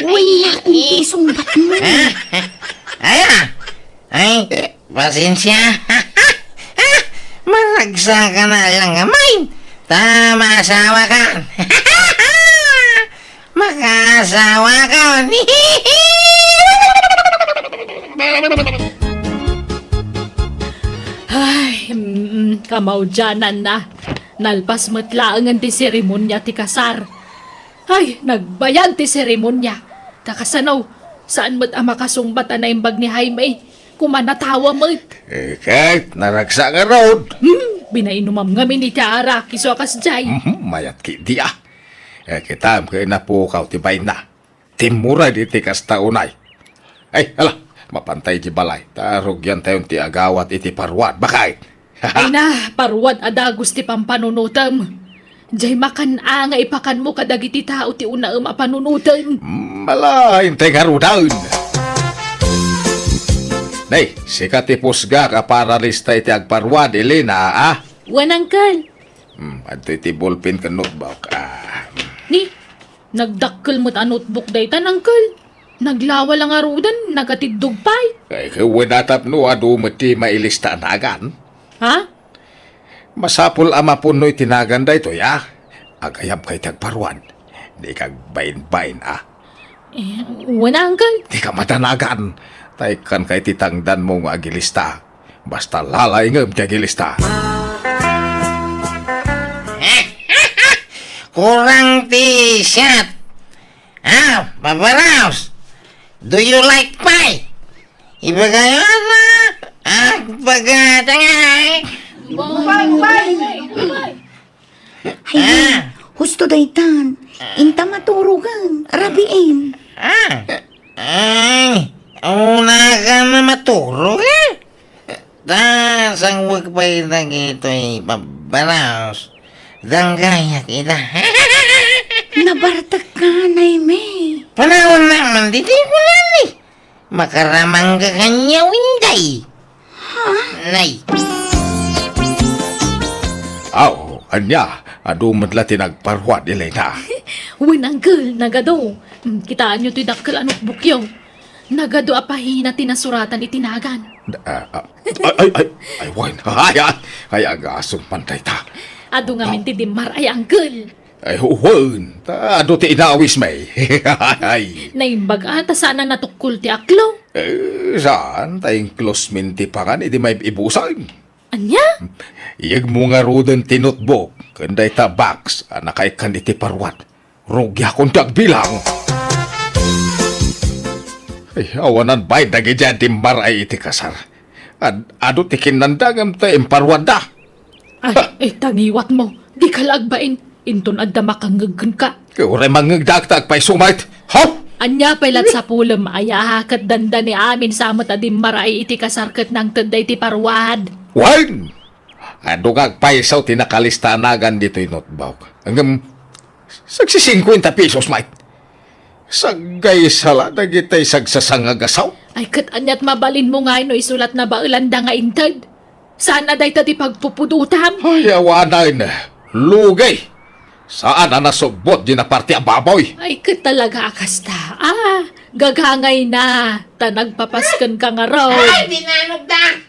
Uy, akong ti isungbat mo. Aya? Ay, pasensia. Maragsakan lang, amay. Ta, maasawakan. Makaasawakan. Ay, mm, kamaudiananna. Nalpas met laengen ti seremonia ti kasar. Ay, nagbayag ti seremonia. Ta kasano, saan met a makasungbat a naimbag ni Jaime. Kumanatawa met. Eh, ket naragsak ngarud. Hmm, binainumam ngamin iti arak, isu a kasdiay. Mhm, mayat ketdi a. Eh, kitaem ket napukaw ti bainna. Timmured iti kasta unay. Ay, ala, mapantay iti balay. Ta rugiantayon ti agawat iti paruar. Baket. Ay na, paruar a dagus ti pampanunotem. Jay makan-a nga ipakanmo kadagiti tao ti unaem a panunoten. Mala, intay ngaruden. Nay, sika ti pusgak a paralista iti agparuad, Elena, a? Wen, Uncle. Hmm, adtoy ti ballpen ken notebook. Ah. Ni, nagdakkel met a notebook daytan, Uncle. Naglawa la ngaruden, nagatiddog pay. Ay, wen a tapno adu met ti mailista a nagan. Ha? Masapul a mapunno iti nagan daytoy, a? Agayabka iti agparuan. Dika agbainbain, a? Eh, wen, Uncle. Dika madanagan. Ta ikkanka iti tangdanmo nga agilista. Basta lalaingem ti agilista. Kurang ti siat. Ah, Papa Rouse, do you like pie? Ibagayo na. Ah, bagatangay. Ay, ah, husto daytan. Inta maturogan. Rabiin. Ah. Ay, una ka na maturog, eh? Ta, sangwek pay dagitoy Papa Rouse. Danggayak ita. Nabartek ka, Nay May. Panawan naman, di, di ko nani. Makaramang ka kanya, Winday. Ha? Nay. Aw, ania, adu met la ti nagparuat, Elena. Wen, Uncle, nagadu. Mm, kitaenyo toy dakkel a notebookyo. Nagadu a pahina ti nasuratan iti nagan. Ah, ah, ay, ay, ay, ay, wen. Ay, ay, ay, agasem man dayta. Adu ngamin ti dimmar-ay, Uncle. Ay, wen. Ta, adu ti inawis, May. Ay. Naimbag a, ta saan a natukkol ti aklo? Eh, saan? Ta inklos min ti pangan idi may ibusan. Ania? Iyegmo ngaruden ti notebook, ken dayta box a nakaikkan iti paruat. Rugiakon ti agbilang. Ay, awanan bay dagiti a dimmar-ay iti kasar. Ad-, adu ti kinnandangem ta imparuadda. Ay, ay, tangiwatmo. Dika la agbain. Inton adda makangngeg kenka. Uray mangngegda ta agpayso met. Haw! Ania pay la ti sapulem, aya, ket dandani amin sa met a dimmar-ay iti kasar ket nangted daydi paruad. Wen! Adu nga agpayso ti nakalista a nagan ditoy notebook. Ngem, sagsisingkuenta pesos met. Saggaysa la dagiti sagsasangagasaw. Ay, ket aniat mabalinmo ngay no isulat na baelanda nga inted? Saan a dayta ti pagpupudotam? Ay, awanen. Lugi. Saan a nasubbot di naparte a baboy. Ay, ket talaga a kasta. Ah, gagangay na. Ta nagpapasken ka ngarud. Ay, dinanogda!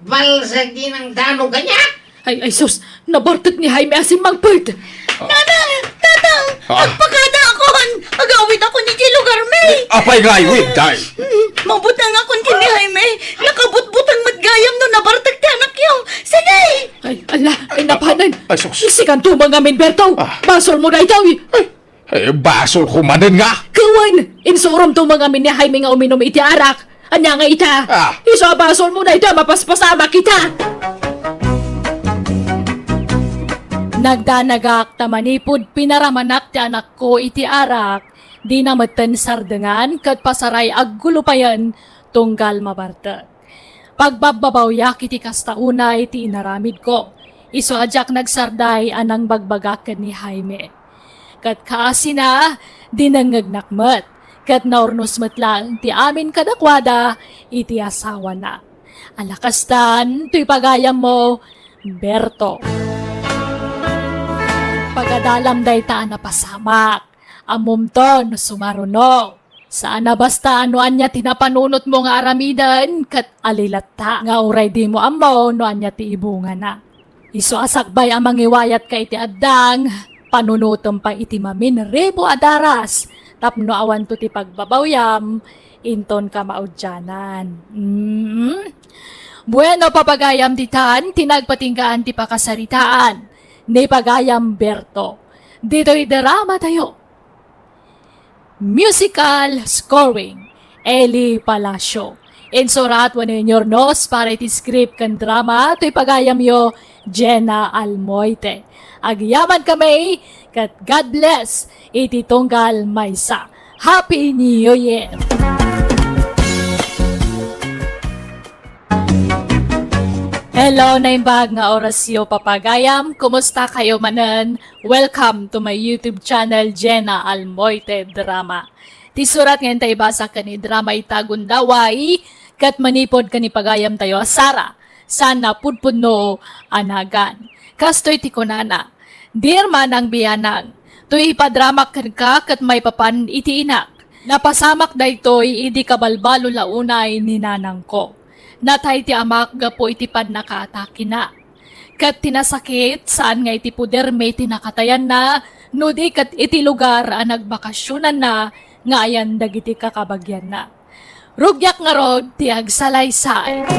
Balsag di nang danog ania? Ay, ay, sus! Nabartek ni Jaime a simmangpet! Nanang! Tatang! Ah. Agpakadaakon! Agawidakon iti lugarmi! Apay nga aywid, day? Mm, mabutangakon ken ni Jaime. Nakabutbutang met gayam no nabartek ti anakyo. Sige! Ay, ala, ay, napanan. Ay, sus. Sikanto mangamin, Berto. Ah. Basolmo daytoy. Ay, ay, basolko manen nga. Kawan, insuromto mangamin ni Jaime nga uminom iti arak. Ania nga ita? Ah. Isu a basolmo dayta, mapaspasamak ita. Nagdanagak ta manipud pinaramanak ti anakko iti arak, dina metten sardengan ket pasaray aggulupayen tunggal mabartek. Pagbabbabawiak iti kasta unay ti inaramidko, isu a diak nagsarday a nangbagbagak ken ni Jaime. Ket kaasina, dinengngegnak met, ket naurnos met laeng ti amin kadakuada iti asawana. Ala kastan, toy pagayammo, Berto. Pagadalam dayta a napasamak, ammomto no sumaruno. Saan a basta no ania ti napanunotmo nga aramiden ket ali latta nga uray dimo ammo no ania ti ibungana. Isu a sakbay a mangiwayatka iti addang, panunotem pay iti maminribo a daras tapno awanto ti pagbabawyam inton kamaudianan. Mm. Bueno, papagayam ditan ti nagpatinggaan ti pakasaritaan ni pagayam Berto. Ditoy drama tayo. Musical scoring, Eli Palacio. Insurat wenno inyurnos para iti script ken drama toy pagayamyo, Jenna Almoite. Agyaman kami, ket God bless iti tunggal maysa. Happy New Year! Hello, naimbag nga orasyo, papagayam. Kumusta kayo manen? Welcome to my YouTube channel, Jenna Almoite Drama. Ti surat nga inta ibasa ken idrama ita gundaway, ket manipud ken ipagayam tayo a Sara, saan a pudpudno a nagan. Kastoy ti kunana, Dear Manang Bianang, toy ipadramak kenka ket maipapan iti inak. Napasamak daytoy idi kabalbalo la unay ni nanangko. Natay ti amak gapu iti pannakaatakena. Ket ti nasakit, saan nga iti pudermi ti nakatayanna, no di ket iti lugar a nagbakasionanna nga ayan dagiti kakabagianna. Rugiak ngarud ti agsalaysay.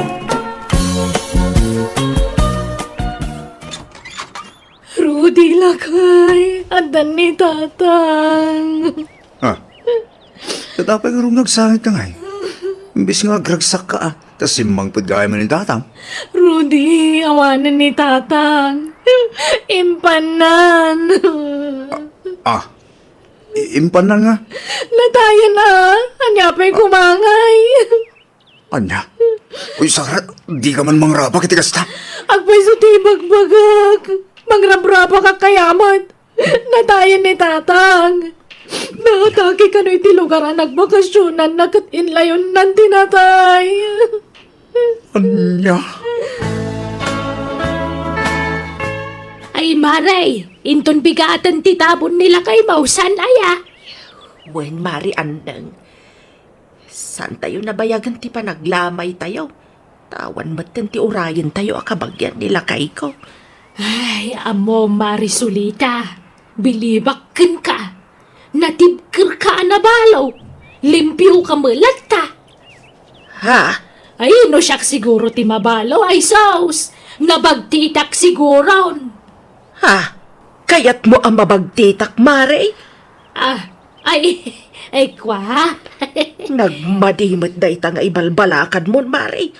Rudy, lakay, addan ni Tatang. Ah, ket apay ngarud nga agsangit ka ngay? Imbes nga agragsakka, ah, ta simmangpet gayam ni Tatang. Rudy, awanen ni Tatang. Impannan. Ah, I-, impannan nga. Natayan a. Ania pay kumangay? Ania? Uy, Sara, di ka man mangrabak iti kasta. Agpayso ti ibagbagak. Mangrabrabak a kayamat. Natayan ni Tatang. Naatake kano iti lugar a nagbakasionanna ket inlayonnan ti natay. Ania? Ay, Mare, inton bigaten ti tabon ni lakay mo, saan aya? Wen, Mare Anneng, saantayo nabayagen ti panaglamaytayo. Ta awan metten ti urayentayo a kabagian ni lakayko. Ay, ammo, Mare Solita, bilibak kenka. Natibkerka a nabalo. Limpioka met latta. Ha? Ay, no siak siguro ti mabalo, ay sus! Nabagtitak siguron. Ha? Kayatmo a mabagtitak, Mare? Ah, ay, ay, kwa? Nagmadi met dayta nga ibalbalakadmon, Mare.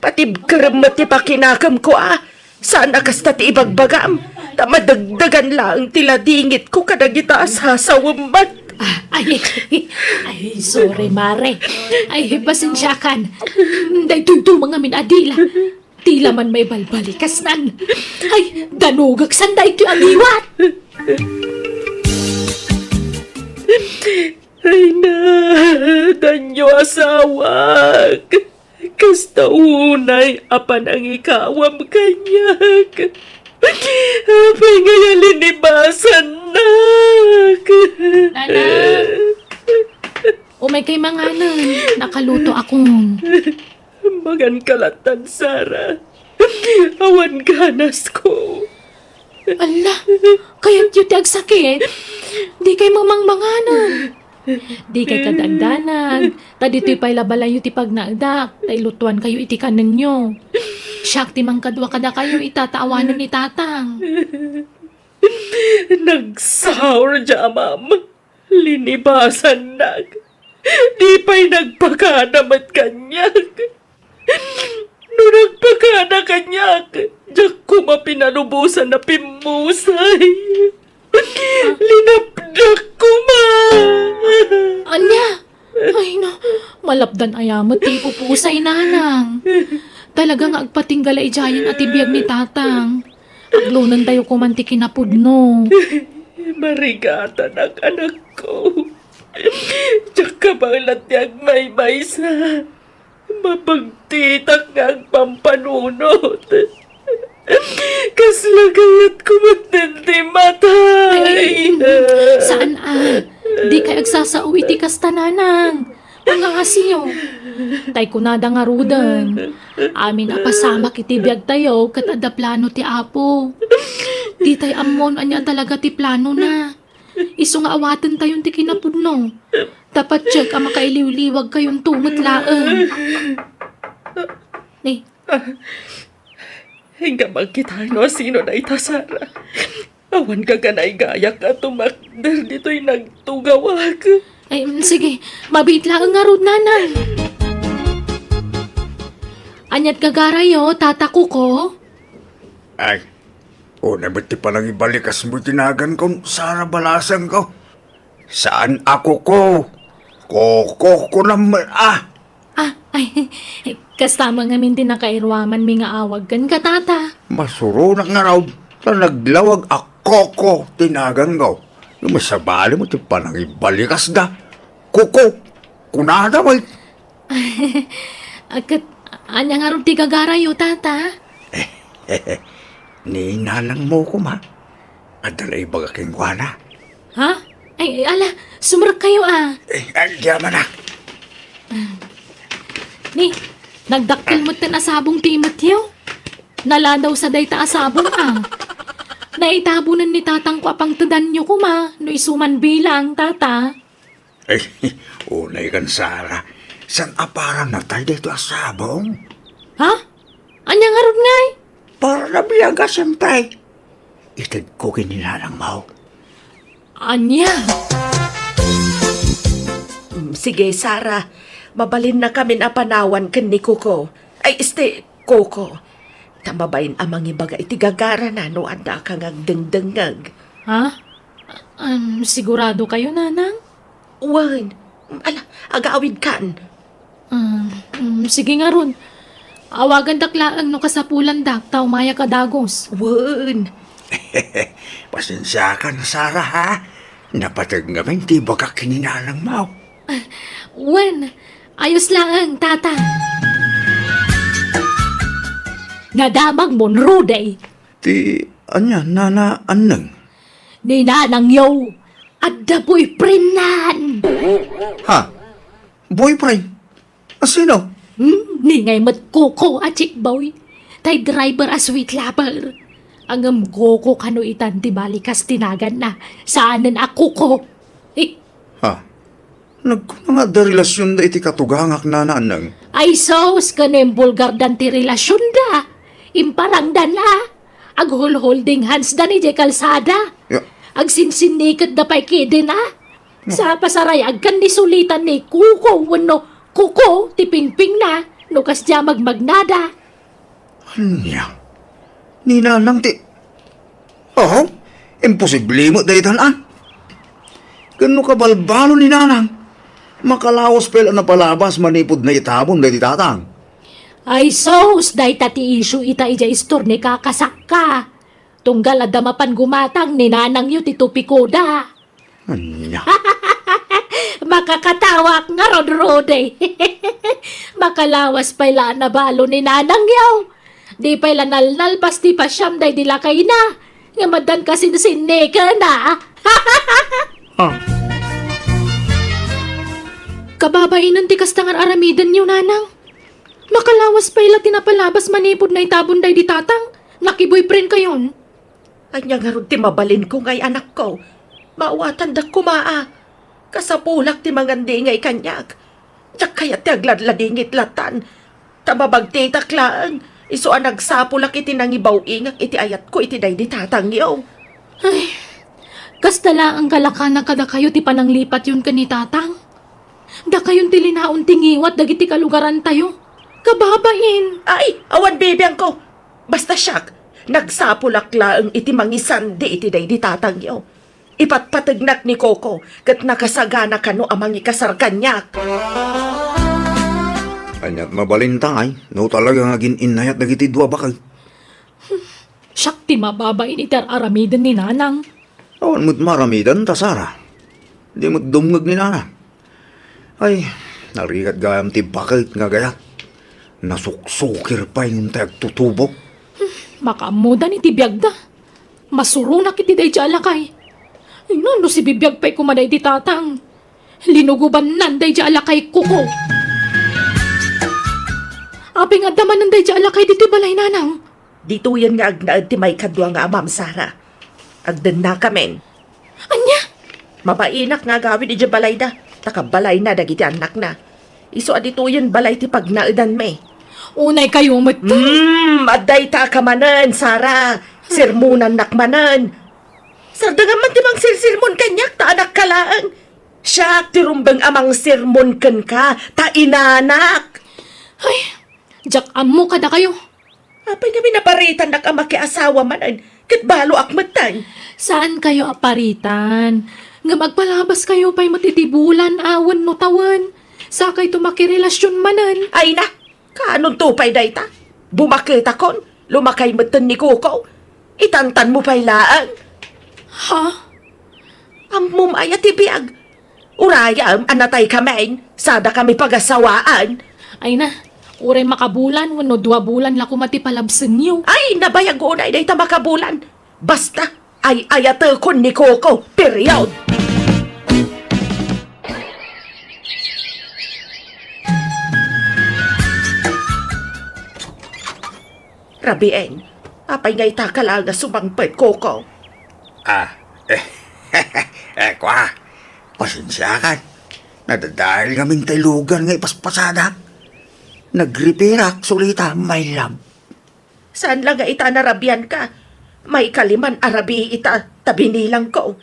Patibkerem met ti pakinakemko, a. Saan a kasta ti ibagbagam, ta madagdagan laeng ti ladingitko kadagita a sasawem met. Ah, ay, ay, sorry, Mare. Ay, pasensiakan. Daytoy tumang amin a dila. Dila man maibalbalikasnan. Ay, danogak sanda itoy a liwat. Ay na, danyo asawak. Kasta unay a panangikawam kaniak. Apay nga linibasannak? Nanang! Umay kay manganen, nakaluto akon. Maganka lattan, Sara. Awan ganasko. Ala, kayatyo ti agsakit? Di kay mamangmanganen. Di kay kada agdanag, ta ditoy pay la balayyo ti pagnaedak, ta ilutuan kayo iti kanenyo. Siak ti mangkadua kadakayo ita ta awanen ni Tatang. Nagsaur diay amam. Linibasannak. Di pay nagpakada met kaniak. No nagpakada kaniak, diak koma pinalubosan a pimmusay. Linapdak koma. Ania? Ay, no. Malapdan aya met ti ipupusay, Nanang. Talaga nga agpatingga la idiayen a ti biag ni Tatang. Aglonentayo koman ti kinapudno. Marigatanak, anakko. Diak kabaelan ti agmaymaysa. Mabagtitak nga agpampanunot. Kasla kayatko met ti matay. Ay, ay, ay, saan a? Di kay agsasao iti kasta, Nanang. Pangaasiyo. Tay kunada ngaruden, amin a pasamak iti biagtayo ket adda plano ti Apo. Ditay ammo no ania talaga ti planona. Isu nga awatentayon ti kinapudno. Ta patiek a makailiwliwagkayonto met laeng. Ni, Inka makitaen no asino dayta, Sara. Awan gaganaygayaka a tumakder ditoy nagtugawak. Ay, mm, sige. Mabiit laeng ngarud, Nanang. Aniat gagarayo, Tata Kuko? Ay, una met ti panangibalikasmo iti naganko, Sara, balasangko. Saan a Kuko. Kuko kunam, ah. Ah, Ay, kasta man ngamin ti nakairuamanmi nga awag kenka, tata. Masuronak ngarud, ta naglawag a Koko ti naganko. No masabali mo ti panangibalikasda. Koko, kunada met. Ket, ania ngarud ti gagarayo, tata? Ni nanangmo koma. Adda la ibaga kenkuana. Ha? Ay, ala, sumrekkayo a. Eh, ay, di man a. Ni, nagdakkel metten a sabong ti imetyo. Naladaw sa dayta a sabong a. Naitabonen ni tatangko a pangtedanyo koma, no isu man bilang, tata. Ay, unay kan Sara. Saan a para natay daytoy a sabong? Ha? Ania ngarud ngay? Para nabiaga, siyempre. Itedko ken ni nanangmo. Ania? Mm, sige, Sara. Mabalinnakamin a panawan ken ni Koko. Ay, este, Koko. Ta mabain a mangibaga iti gagarana no addaka nga agdengdengngeg. Ha? Um, sigurado kayo, Nanang? Wen. Ala, agawidkan. Um, um, sige ngarud. Awagandak laeng no kasapulandak ta umayak a dagus. Wen. Pasensiakan, Sara, ha? Napateg ngamin ti ibagak ken ni nanangmo. Wen, ayos laeng, tata. Nadamagmon, Rudy. Ti ania, Nana Anneng? Ni nanangyo, adda boyfriendnan. Ha? Boyfriend? A sino? Hmm, ni ngay met Koko a chick boy. Tay driver a sweet lover. Ngem Koko kano itan ti balikas ti naganna. Saanen a Koko. Eh. Ha? Nagkuna nga adda relasionda iti katugangak, Nana Anneng. Ay sus, ken imbulgardan ti relasionda. Imparangdan a. Aghulholding handsdan idiay kalsada. Ya. Agsinsinniketda pay kidin a. Sa pasarayag ken ni sulitan ni Kuko wenno Kuko ti pingpingna no kasdiay a magmagnada. Ania? Ni Nanang ti, aho, imposible met daytan a. Ken no kabalbalo ni Nanang, makalawas pay la napalabas manipud naitabon daydi tatang. Ay sus, dayta ti issue ita idiay istor ni kakasakka. Tunggal adda mapan gumatang ni nanangyo ti tupikoda. Ania? Makakatawak ngarud, Rudy. Makalawas pay la a nabalo ni nanangyo. Di pay la nalnalpas ti pasiam daydi lakayna. Ngem addan kasinsinniken a. Ah. Kababainen ti kasta nga ar-aramidenyo, Nanang. Makalawas pay la ti napalabas manipud naitabon daydi tatang. Nakiboyfriend kayon. Ania ngarud ti mabalinko ngay, anakko? Maawatandak koma a. Kasapulak ti mangandi ngay kaniak. Diak kayat ti agladladingit latan. Ta mabagtitak laeng, isu a nagsapulak iti nangibaw-ingak iti ayatko iti daydi tatangyo. Ay, kasta laeng kalakana kadakayo ti pananglipatyon ken ni tatang. Dakayon ti linaon ti ngiwat dagiti kalugarantayo. Kababain. Ay, awan bibiangko. Basta siak, nagsapulak laeng iti mangisandi iti daydi tatangyo. Ipatpategnak ni Coco ket nakasagana kano a mangikasar kaniak. Ania't mabalinta ngay no talaga nga agin-innayat dagiti dua baket? Siak ti mababain iti ar-aramiden ni Nanang. Awan met maramidenta, Sara. Di met dumngeg ni Nanang. Ay, narigat gayam ti baket nga gayat. Nasuksukir pay ngem tay agtutubo. Makaammodan iti biagda. Masuronak iti daydi a lakay. Ay, no, no sibibiag pay koma daydi tatang. Linugobannan daydi a lakay, Coco. Apay nga adda manen daydi a lakay ditoy balay, Nanang? Ditoyen nga agnaed ti maikadua nga amam, Sara. Agdennakamin. Ania? Mabainak nga agawid idiay balayda, ta kabalayna dagiti annakna. Isu a ditoyen balay ti pagnaedanmi. Unay kayo met. Hmm, adda ita ka manen, Sara. Sermonannak manen. Sardengam man ti mangsersermon kaniak, ta anakka laeng. Siak ti rumbeng a mangsermon kenka, ta inanak. Ay, diak ammo kadakayo. Apay ngamin a paritannak a makiasawa manen, ket baloak metten? Saan kayo a paritan? Ngem agpalabas kayo pay met iti bulan, awan no tawen. Sakayto makirelasion manen. Ay na, kaanonto pay dayta? Bumaketakon, lumakay metten ni Coco. Itantanmo pay laeng. Ha? Ammom aya ti biag? Urayam a nataykamin, sada kami pagasawaan. Ay na, uray makabulan wenno dua bulan la koma ti palabsenyo. Ay, nabayag unay dayta makabulan. Basta, ay-ayatekon ni Coco, period. Rabien, apay nga ita ka la nga sumangpet, Coco? Ah, eh, eh, kwa, pasensiakan. Nadadael ngamin tay lugan nga ipaspasada. Nagripirak, Sulita, my love. Saan la nga ita a narabian ka? Maikaliman a rabii ita, ta binilang ko.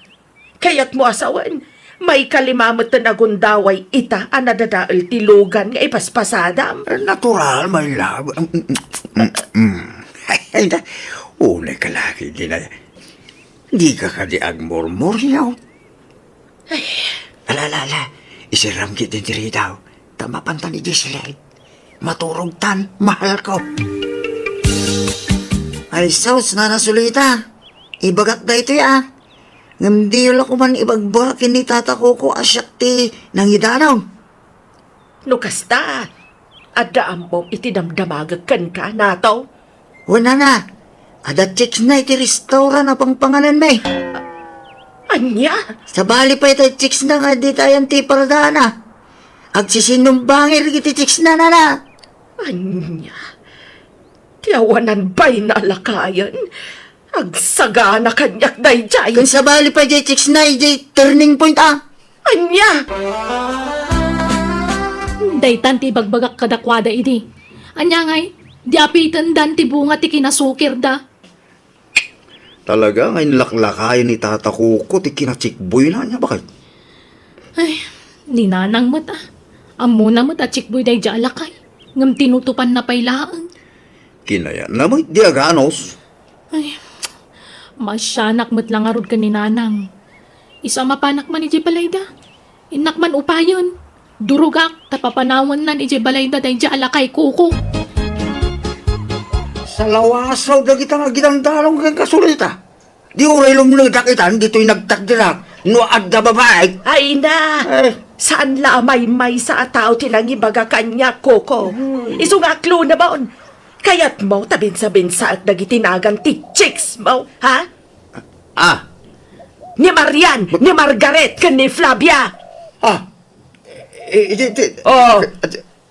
Kayatmo a sawen, maikalima met ti nagundaway ita a nadadael ti lugan nga ipaspasadam. Natural, my love. Mm, mm, mm, mm. Ay, na, unay ka lagi, di na, di ka kadi agmurmuriaw. Ay. Ala, ala, ala. Isiram kit ditoy daw. Ta mapantan idiay silay. Maturogtan, mahal ko. Ay, sus, Nana Sulita. Ibagak daytoy, ah. Ngem diyo la koman ibagbaga ken ni Tata Coco a siak ti nangidanon. No kasta, adda ammom iti damdamagek kenka, Nato? Wen, Nana, adda chicks na iti restaurant a pangpangananmi. Ania? Sabali pay tay chicks na nga ditayan ti paradaanna. Agsisinnumbangir iti chicks na, Nana. Ania? Ti awanan baynalakayen. Agsagana kaniak daydiay. Ken sabali pay diay chicks na idiay turning point, ah. Ania? Daytan ti ibagbagak kadakuada idi. Ania ngay, di apitendan ti bunga ti kinasukirda. Talaga nga inlaklakayen ni Tata Coco ti kinachikboyna, ania, baket? Ay, ni Nanang met, ah. Ammona met a chikboy daydiay a lakay. Ngem tinutopanna pay laeng. Kinayatna met di aganus. Ay, maasianak met la ngarud ken ni Nanang. Isu a mapanak man idiay balayda, innak man upayen. Durogak, ta papanawannan idiay balayda daydiay a lakay, Coco. Salawasaw dagita nga agidandalong kenka, Sulita. Di uray lumnedak itan ditoy nagtakderak no adda babaek. Ay na! Eh. Saan la a maymaysa a tao ti nangibaga kaniak, Coco. Hmm. Isu nga aklonamon. Kayatmo ta binsa-binsaek dagiti nagan ti chicks mo, ha? Ah. Ni Marian, ni Margaret, ken ni Flavia. Ah. Eh, di, di, Oh.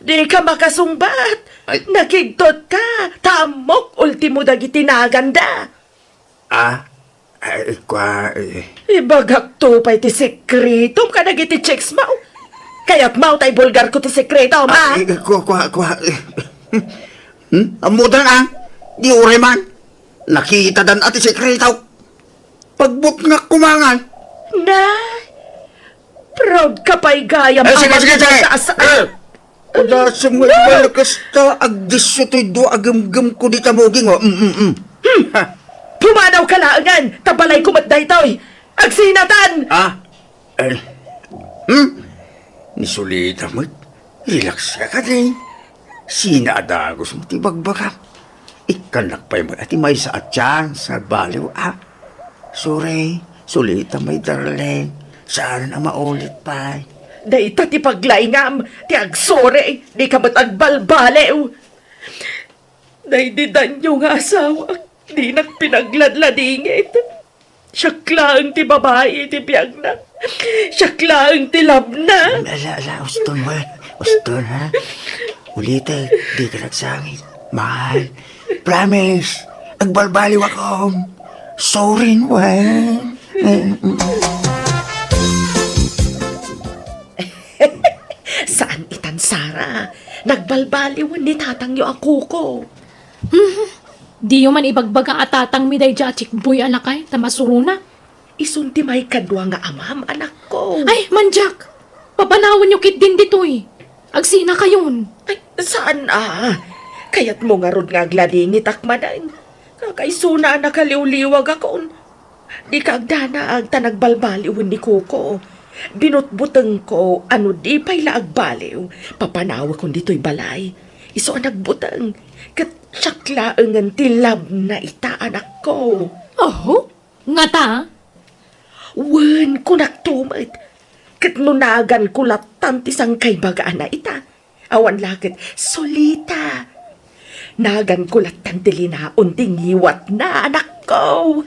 Di ka makasungbat. Ay. Nakigtot ka. Ta ammok ultimo dagiti naganda. Ah? Ay, kwa, eh. Ibagakto pay ti sekretom kadagiti chicks mo. Kayatmo ta ibulgarko ti sekretom, ah? Ay, kwa, kwa, kwa. Hmm? Ammodan, ah? Di uray man. Nakitadan a ti sekreto. Pagbutngak kumangan. Na? Proud ka pay gayam. Eh, sige, sige, sige. Taas, ah. Eh. Adasem nga ibalkas ta, agdisso toy dua a gemgem ko dita muging, oh. Mm, mm, mm. Hmm. Ha. Pumanaw ka laengen, ta balayko met daytoy. Agsinatan! Ah? Eh. Hmm? Ni Sulita met. Relax ka kadi. Sina a dagus mo ti bagbaga? Ikkannak pay met a ti maysa a chance nga agbaliw, ah. Sorry, Sulita, my darling. Saan a maulit pay. Dayta ti paglaingam, ti agsorry, di ka met agbalbaliw. Daydi danyo nga asawak, dinak pinagladladingit. Siak laeng ti babai iti biagna. Siak laeng ti labna. Ala, ala, uston, wen. Uston, ha? Ulitek, di ka nagsangit. Mahal, promise, agbalbaliw akon. Sorry, wen. Saan itan, Sara? Nagbalbaliwen ni tatangyo a Coco. Hmm, diyo man ibagbaga a tatangmi daydiay a chikboy a lakay, ta masurona. Isun ti maikadua nga amam, anakko. Ay, mandiak! Papanawanyo ketdin ditoy. Agsinakayon. Ay, saan a? Kayatmo ngarud nga agladingitak manen. Kakaisuna a nakaliwliwagakon. Dika agdanaag ta nagbalbaliwen ni Coco. Binutbutengko a no di pay la agbaliw, papanawekon ditoy balay. Isu a nagbuteng, ket siak laengen ti labna ita, anakko. Oho? Ngata? Wen, kunakto met. Ket no naganko lattan ti sangkaibagaan a ita, awan la ket Solita. Naganko lattan ti linaon ti ngiwatna, anakko.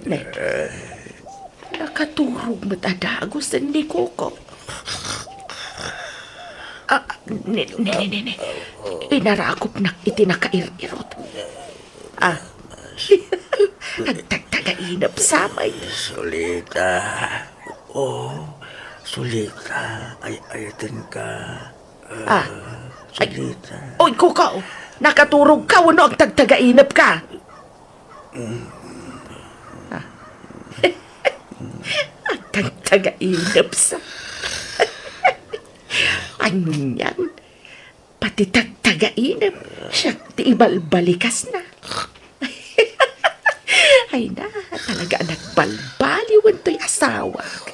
Ne, nakaturog met a dagusen ni Koko. Ah, ne, ne, ne, ne, ne. Inarakopnak iti nakair-irot. Ah. Agtagtagainep sa met. Solita. Oh, Solita. Ay, ayatenka. Ah. Ay. Solita. Oy, Koko. Nakaturogka wenno agtagtagainepka? Ah. Agtagtagainep sa. Anian? Pati tagtagainep, siak ti ibalbalikasna. Ay na, talaga a nagbalbaliwen toy asawak.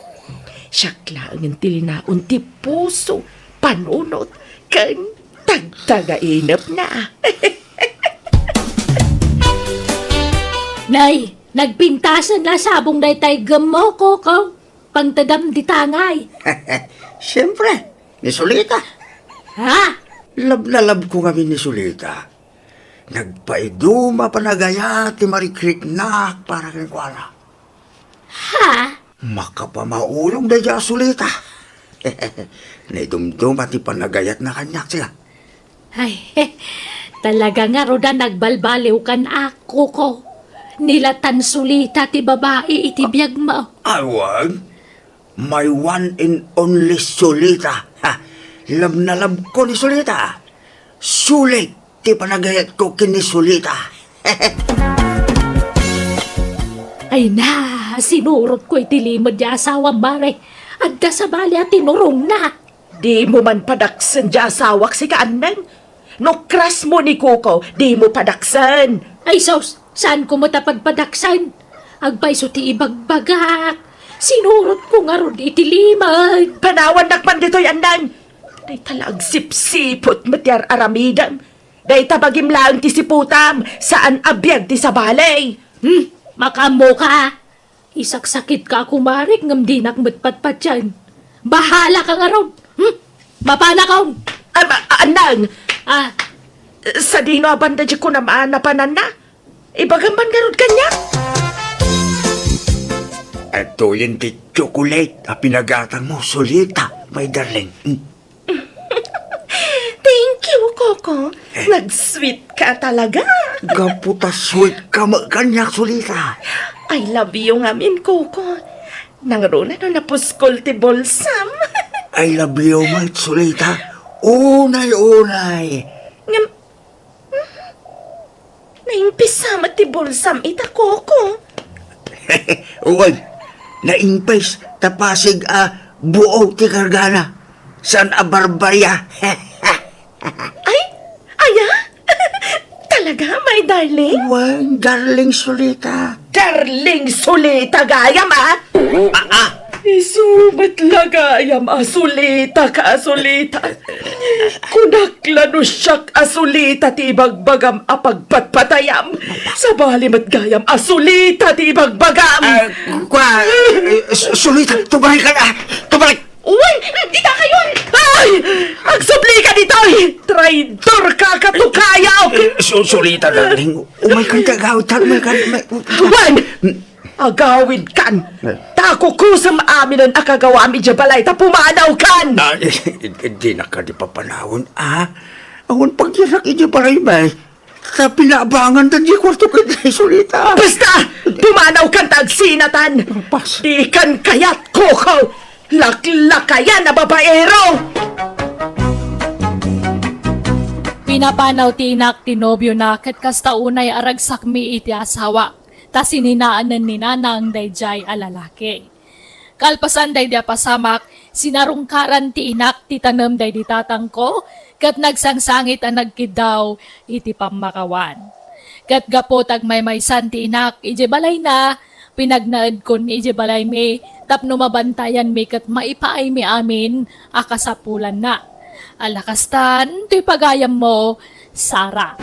Siak laengen ti linaon ti puso, panunot, ken tagtagainepna. Nay, nagpintasen la sabong daytay gemmo, Koko. Pangtedam di tangay. Siempre, ni Solita. Ha? Love na love ko ngamin ni Solita. Nagpaiduma panagayat ti marikriknak para kenkuana. Ha? Makapamauyong daydiay a Solita. Naidumduma ti panagayatna kaniak, siya. Ay, talaga ngarud a nagbalbaliwkan, Koko. Ni latan Solita ti babai iti biagmo. Awan, my one and only Solita. Ha, love na love ko ni Solita. Sulit ti panagayatko ken ni Solita. Ay na, sinurotko iti limed ti asawam, Mare. Adda sabali a tinurongna. Dimo man padaksen ti asawak, sika, Anneng. No crush mo ni Koko, dimo padaksen. Ay sus, saanko met a padpadaksen? Agpayso ti ibagbagak. Sinurotko ngarud iti limed. Panawannak man ditoy, Anneng. Dayta la agsipsiput met ti ar-aramidem. Dayta bagim laeng ti siputam, saan a biag ti sabali. Hmm, makaammoka. Isaksakitka a kumarik ngem dinak met patpatien. Bahalaka ngarud. Hmm? Mapanakon. Am-, a-, Anneng! Ah. Sadino a banda di kunam a napananna? Ibagam man ngarud kaniak. Adtoyen ti chocolate a pinagatangmo, Solita, my darling. Hmm. Thank you, Koko. Eh. Nag-sweet ka talaga. Gapu ta sweet ka met kaniak, Solita. I love you ngamin, Koko. Nangruna no napuskol ti bulsam. I love you met, Solita. Unay-unay. Ngem, naingpis sa met ti bulsam ita, Koko. Wen, naingpis ta pasig a buo ti kargana. Saan a barbaria. Ay, aya? Talaga, my darling? Wen, darling Solita. Darling Solita gayam, ah? Ah, ah. Isu met la gayam a Solita ka a Solita. Kunak la no siak a Solita ti ibagbagam a pagpatpatayam. Sabali met gayam a Solita ti ibagbagam. Ah, kua, eh, Su-, Solita, tumalikka, ah, tumalikka. Uy! Dita kayon! Ay! Agsubli ka ditoy! Traidor ka, katukayaw! Eh, Su-, Solita, darling. Umaykan ti agawidtan, umaykan, umay-, Wen! Agawidkan! Eh. Ta kukusem aminen a kagawam idiay balay ta pumanawkan! Ah, eh, eh, eh, dinak kadi papanawon, ah? Awan pagyarak idiay balay, bay. Ta pinaabangan ta di kuarto ket ni Solita. Basta! Pumanawkan ta agsinatan! Pas. Dikan kayat, Koko! Laklakayan a babaero! Pinapanaw ti inak ti nobiona ket kasta unay a ragsakmi iti asawa, ta sininaanen ni nanang daydiay a lalaki. Kalpasan daydi a pasamak, sinarungkaran ti inak ti tanem daydi tatangko, ket nagsangsangit a nagkiddaw iti pammakawan. Ket gapu ta agmaymaysan ti inak idiay balayna, pinagnaedkon idiay balaymi tapno mabantayanmi ket maipaaymi amin a kasapulanna. Ala kastan, toy pagayammo, Sara.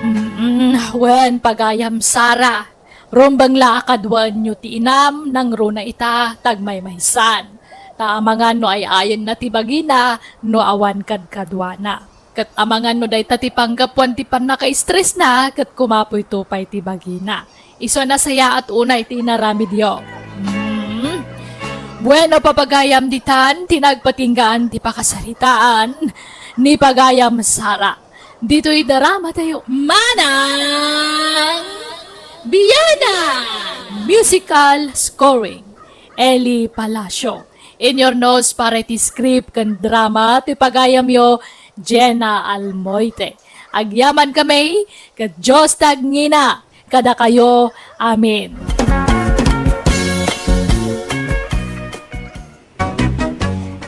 Mm, wen, pagayam Sara, rumbeng la a kaduaenyo ti inam, nangruna ita ta agmaymaysan. Ta amangan no ay-ayenna ti bagina no awan kadkaduana. Ket amangan no dayta ti panggapuan ti pannaka-stressna ket kumapoyto pay ti bagina. Isu a nasayaat unay ti inaramidyo. Mm. Bueno, papagayam ditan ti nagpatinggaan ti pakasaritaan ni pagayam Sara. Ditoy drama tayo. Manang Bianang! Musical scoring, Eli Palacio. In your nose para iti script ken drama ti pagayamyo, Jenna Almoite. Agyaman kami, ket Dios ti agngina kadakayo. Amen.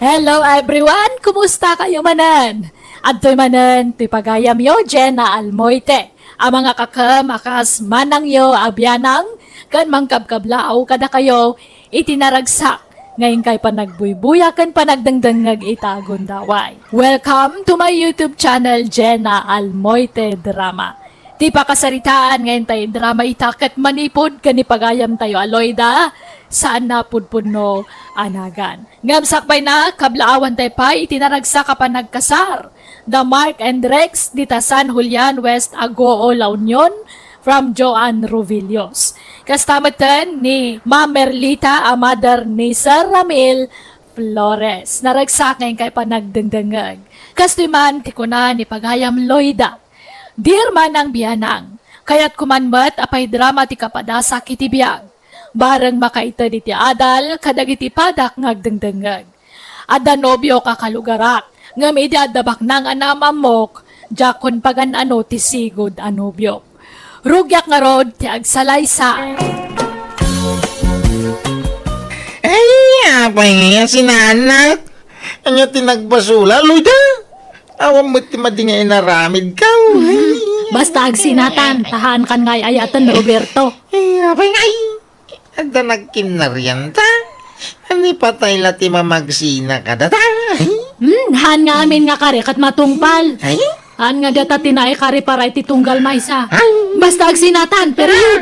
Hello everyone! Kumusta kayo manen? Adtoy manen ti pagayamyo, Jenna Almoite. A mga kakem a kas manangyo a bianang ken mangkabkablaaw kadakayo iti naragsak nga inkay panagbuybuya ken panagdengdengngeg ita a gundaway. Welcome to my YouTube channel, Jenna Almoite Drama. Ti pakasaritaan nga intay drama ita ket manipud ken ni pagayamtayo a Loida, saan a pudpudno a nagan. Ngem sakbayna, kablaawan tayo pay iti naragsak a panagkasar da Mark and Rex dita San Julian, West Agoo, La Union, from Joan Ruvillos. Kasta metten ni Ma'am Merlita a mother ni Sir Ramil Flores. Naragsak nga inkay panagdengdengngeg. Kastoy man ti kuna ni pagayam Loida. Dear Manang Bianang, kayatko man met a paidrama ti kapadasak iti biag. Bareng makaited iti adal kadagiti padak nga agdengdengngeg. Adda nobiok a kalugarak, ngem idi adda baknang a naam-ammok, diakon pagan-ano ti sigud a nobiok. Rugiak ngarud ti agsalaysay. Ay, apay nga sinaanak? Ania ti nagbasol, Loida? Awan met ti madi nga inaramidkaw. Basta agsinatan, ta haankan nga ay-ayaten, Roberto. Ay, apay nga, ay, adda nagkinnarian ta? Ani patay la ti mamagsina kadata? Hmm, haan nga amin nga kari ket matungpal. Ay? Haan nga data ti naikari para iti tunggal maysa. Ay? Basta agsinatan, period.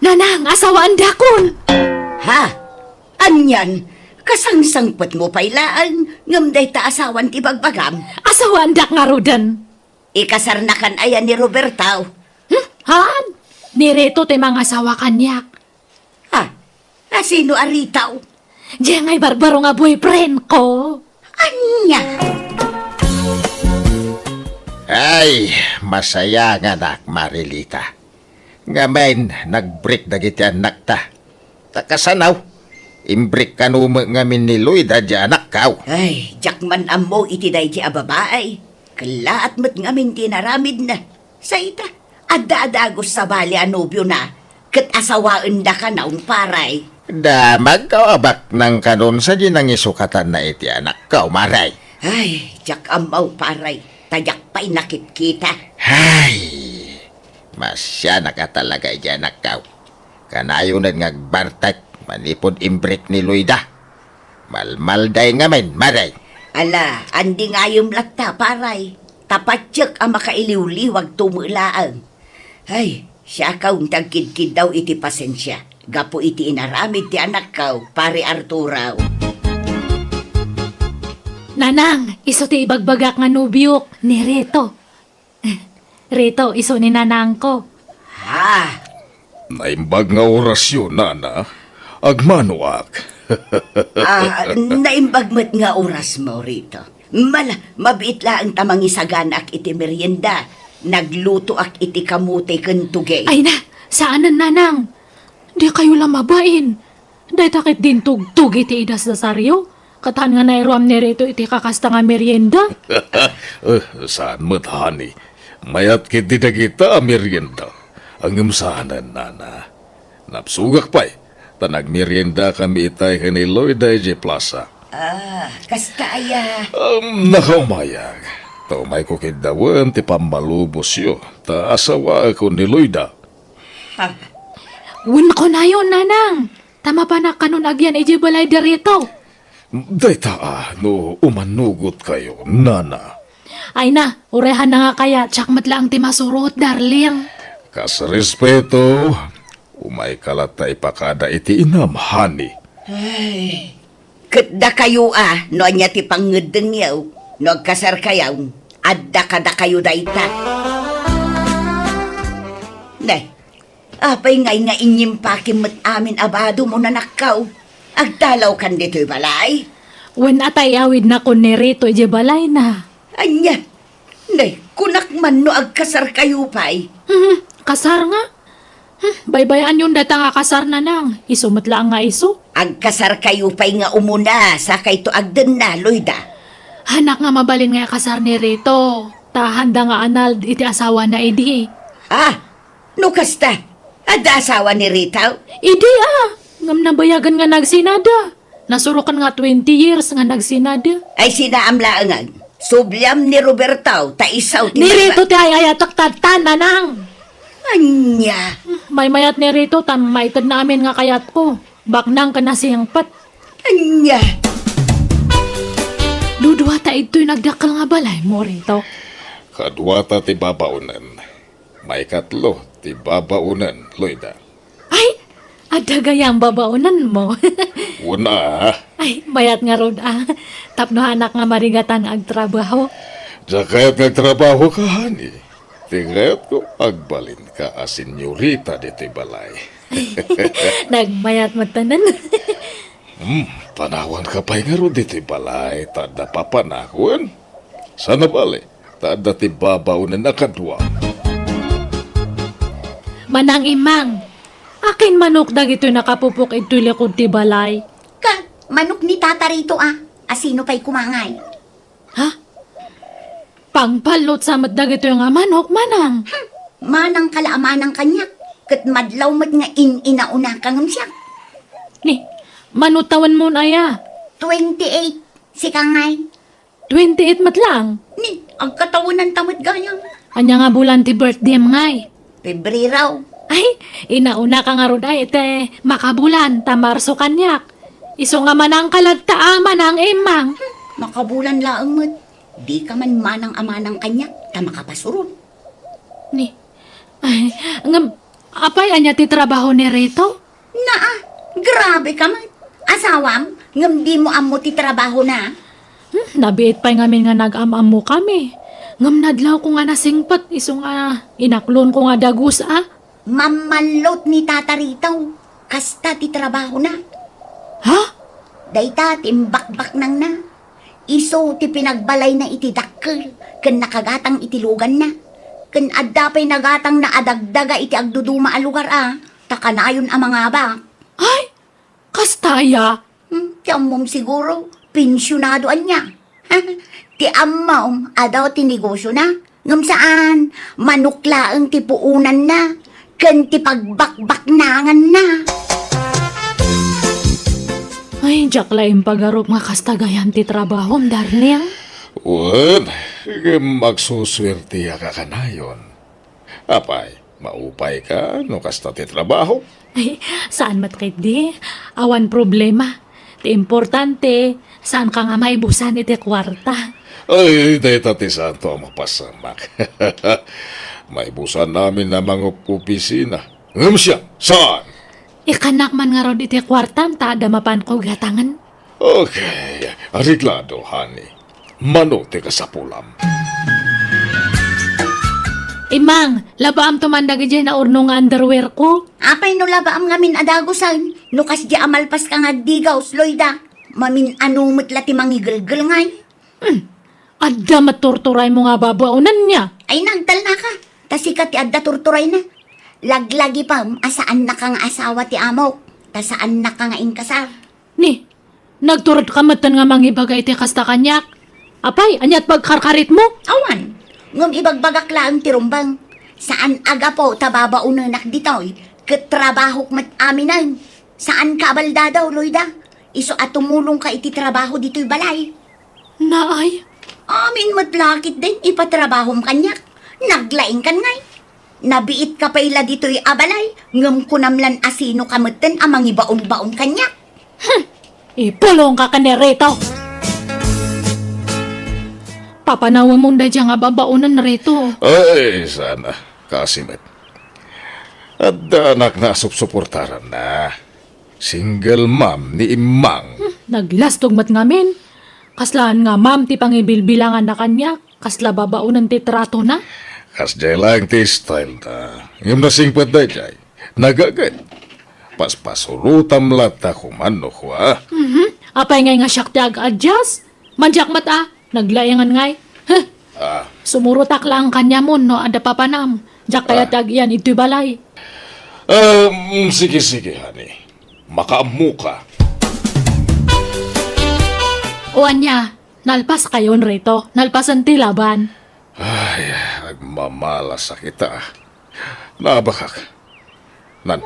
Nanang, asawaandakon! Ha? Anian, kasangsangpetmo pay laeng, ngem dayta asawan ti bagbagam? Asawaandak ngaruden. Ikasarnakan aya ni Roberto? Hmm? Haan? Ni Reto ti mangasawa kaniak. Ha? A, sino a Reto? Diay nga barbaro nga boyfriend ko. Ania? Ay, masayanganak, Marilita. Ngamin, nag-break dagiti annakta. Ta kasano? Imbreak kano met ngamin ni Loida diay anakko. Ay, diak man ammo iti daydi a babai. Kellaat met ngamin ti inaramidna. Sa ita, adda a dagus sabali a nobiona, ket asawaenda kano, paray. Damagko a baknang kanon sadi nangisukatanna iti anakko, maray. Ay, diak ammo, paray. Ta diak pay nakitkita. Ay, masianak a talaga iti anakko. Kanayonen nga agbartek manipud imbreak ni Loida. Malmalday ngamin, maray. Ala, andi ngayem latta, paray. Ta patiek a makailiwliwagto met laeng. Ay, siakon ti agkidkiddaw iti pasensia gapu iti inaramid ti anakko, Pare Arturo. Nanang, isu ti ibagbagak nga nobiok, ni Reto. Reto, isu ni nanangko. Ha? Naimbag nga orasyo, nana. Agmanoak. Ah, naimbag met nga orasmo, Reto. Mala, mabiit laeng ta mangisaganaak iti merienda. Naglutoak iti kamote ken tugey. Ay na, saanen, nanang. Dikayo la mabain. Dayta ket dintugtog iti idasdasaryo. Ket haan nga nairuam ni Reto iti kakasta nga merienda. Eh, saan met, honey. Mayat ketdi dagita a merienda. Ngem saanen, nana. Napsugak pay, ta nagmeriendakami itay ken ni Loida idiay plaza. Ah, kasta aya. Um, nakaumayag. Ta umayko kiddawen ti pammalubosyo, ta asawaekon ni Loida. Ha? Wen kunayon, nanang. Ta mapanak kanon agyan idiay balay darito. Dayta a, no umannugotkayo, nana. Ay na, uray hanna nga kayat, siak met laeng ti masurot, darling. Kas respeto, umayka latta ipakada iti inam, honey. Ay, ket dakayo a, no ania ti pangngeddengyo, no agkasarkayo, adda kadakayo dayta. Ne, apay ngay nga inyimpakim met amin a badom, nanakkaw? Agtalawkan ditoy balay? Wen a ta iawidnakon ni Rito idiay balayna. Ania? Ne, kunak man no agkasarkayo pay. Hmm, kasar nga? Hmm, baybayaanyon dayta nga kasar, nanang. Isu met laeng nga isu. Agkasarkayo pay nga umuna, sakayto agdenna, Loida. Hanak nga mabalin nga ikasar ni Rito. Ta handa nga anald iti asawana idi. Ah, no kasta, adda asawa ni Rito? Idi a, ngem nabayagen nga nagsinada. Nasurokan nga twenty years nga nagsinada. Ay, sinaam laengen. Subliam ni Roberto, ta isu ti Ni Rito ti ay-ayatek tatta, nanang. Ania? Maymayat ni Rito, ta maitedna amin nga kayatko. Baknang ken nasingpet. Ania? Duduata idtoy nagdakkel nga balaymo, Rito. Kaduata ti babaonen. Maikatlo ti babaonen, Loida. Ay, adda gayam babaonenmo. Una. Ay, mayat ngarud a. Tapno hanak nga marigatan nga agtrabaho. Diak kayat nga agtrabaho ka, honey. Ti kayatko, agbalinka a senyorita ditoy balay. Nagmayat met tanan. Hmm, panawanka pay ngarud ditoy balay, ta adda papanak, wen? Saan a bale, ta adda ti babaonen a kadua. Manang Imang, akin manok dagitoy nakapupok idtoy likod ti balay? Ka, manok ni Tata Rito a. Asino pay koma ngay? Ha? Pangpallot sa met dagitoy nga manok, manang? Hmm, manang ka la a manang kaniak, ket madlaw met nga in-inauna ka ngem siak. Ni, mano tawenmon aya? Twenty-eight, sika ngay? Twenty-eight met laeng? Ni, agkatawenanta met gayam. Ania nga bulan ti birthdayem ngay? Pebrero. Ay, inauna ka ngarud ay iti makabulan, ta Marso kaniak. Isu nga manang ka latta a, Manang Imang. Hmm, makabulan laeng met. Dika man manang a manang kaniak, ta makapasurot. Ni, ay, ngem, apay ania ti trabaho ni Rito? Naa, grabe ka met. Asawam, ngem dimo ammo ti trabahona? Hmm, nabiit pay ngamin nga nag-am-ammo kami. Ngem nadlawko nga nasingpet, isu nga inaklonko nga dagus a. Mammallot ni Tata Rito, kasta ti trabahona. Ha? Dayta ti imbakbaknangna. Isu ti pinagbalayna iti dakkel, ken nakagatang iti luganna. Ken adda pay nagatangna a dagdaga iti agduduma a lugar a, ta kanayon a mangabak. Ay, kasta aya? Hmm, ti ammom siguro, pensionado ania. Ti ammom, adu ti negosiona. Ngem saan, manok laeng ti puonanna, ken ti pagbakbaknanganna. Ay, diak la impagarup nga kasta gayam ti trabahom, darling. Wen, ngem agsusuertiak a kanayon. Apay, maupay ka no kasta ti trabaho? Ay, saan met ketdi? Awan problema. Ti importante, saan ka nga maibusan iti kuarta. Ay, dayta ti saanto a mapasamak. Maibusan amin a mangopisina. Ngem siak, saan? Ikkanak man ngarud iti kuartam ta adda mapanko gatangen. Okay, areglado, honey. Mano ti kasapulam? Imang, labaamto man dagidiay naurno nga underwear ko. Apay no labaam ngamin a dagusen, no kasdiay a malpaska nga agdigaw, Loida? Mamin-ano met la ti mangigelgel ngay? Hmm. Adda met turturaymo nga babaonenna. Ay, nagtalnaka. Ta sika ti adda turturayna. Laglagipem a saannaka nga asawa ti amok, ta saannaka nga inkasar. Ni, nagturedka metten nga mangibaga iti kasta kaniak? Apay, aniat pagkarkaritmo? Awan. Ngem ibagbagak laeng ti rumbeng. Saan a gapu ta babaonenak ditoy, ket trabahok met aminen. Saanka a baldadaw, Loida. Isu a tumulongka iti trabaho ditoy balay. Naay? Amin met la ketdin ipatrabahom kaniak. Naglaingkan ngay. Nabiitka pay la ditoy a balay, ngem kunam lan a sinoka metten a mangibaonbaon kaniak. Hmm. Ipulongka ken ni Rito. Papanawemon daydiay nga babaonen, Rito. Ay, sana. Kasi met. Adda anakna a supsuportaranna. Single mom ni Immang. Hmm, naglastog met ngamin. Kaslaan nga mom ti pangibilbilanganna kaniak, kasla babaonen ti tratona. Kasdiay laeng ti style na. Ngem nasingpet daydiay. Nagaget. Paspasurotam latta koma no kua. Mhm. Apay ngay nga siak ti ag-adjust? Mandiak met a, naglaingan ngay. Huh. Ah. Sumurotak laeng kaniamon no adda papanam. Diak kayat ti ag-iyan itoy balay. Um, sige, sige, honey. Makaammoka. O ania, nalpaskayon, Rito. Nalpasen ti laban. Ay, agmamalasak ita. Naabakak. Nan,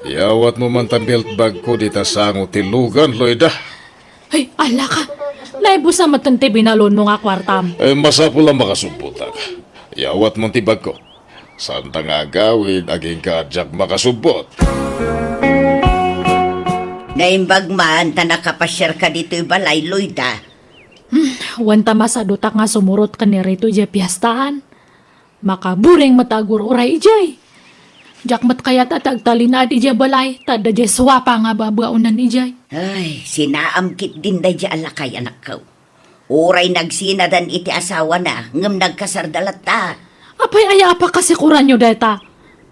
iyawatmo man ta belt bagko dita sango ti lugan, Loida. Ay, alaka. Naibusa met ti binalonmo nga kuartam. Eh, masapul a makasubbotak. Iyawatmo ti bagko. Saanta nga agawid, agingga a diak makasubbot. Naimbag man ta nakapasiarka ditoy balay, Loida. Hmm, wen ta masadutak nga sumurot ken ni Rito idiay piestaan. Makaburing met a agur-uray idiay. Diak met kayat a ti agtalinaed idiay balay, ta adda diay suapa nga babaonen idiay. Ay, sinaam ketdin daydiay a lakay, anakko. Uray nagsinadan iti asawana, ngem nagkasarda latta. Apay aya a pakasikuranyo dayta?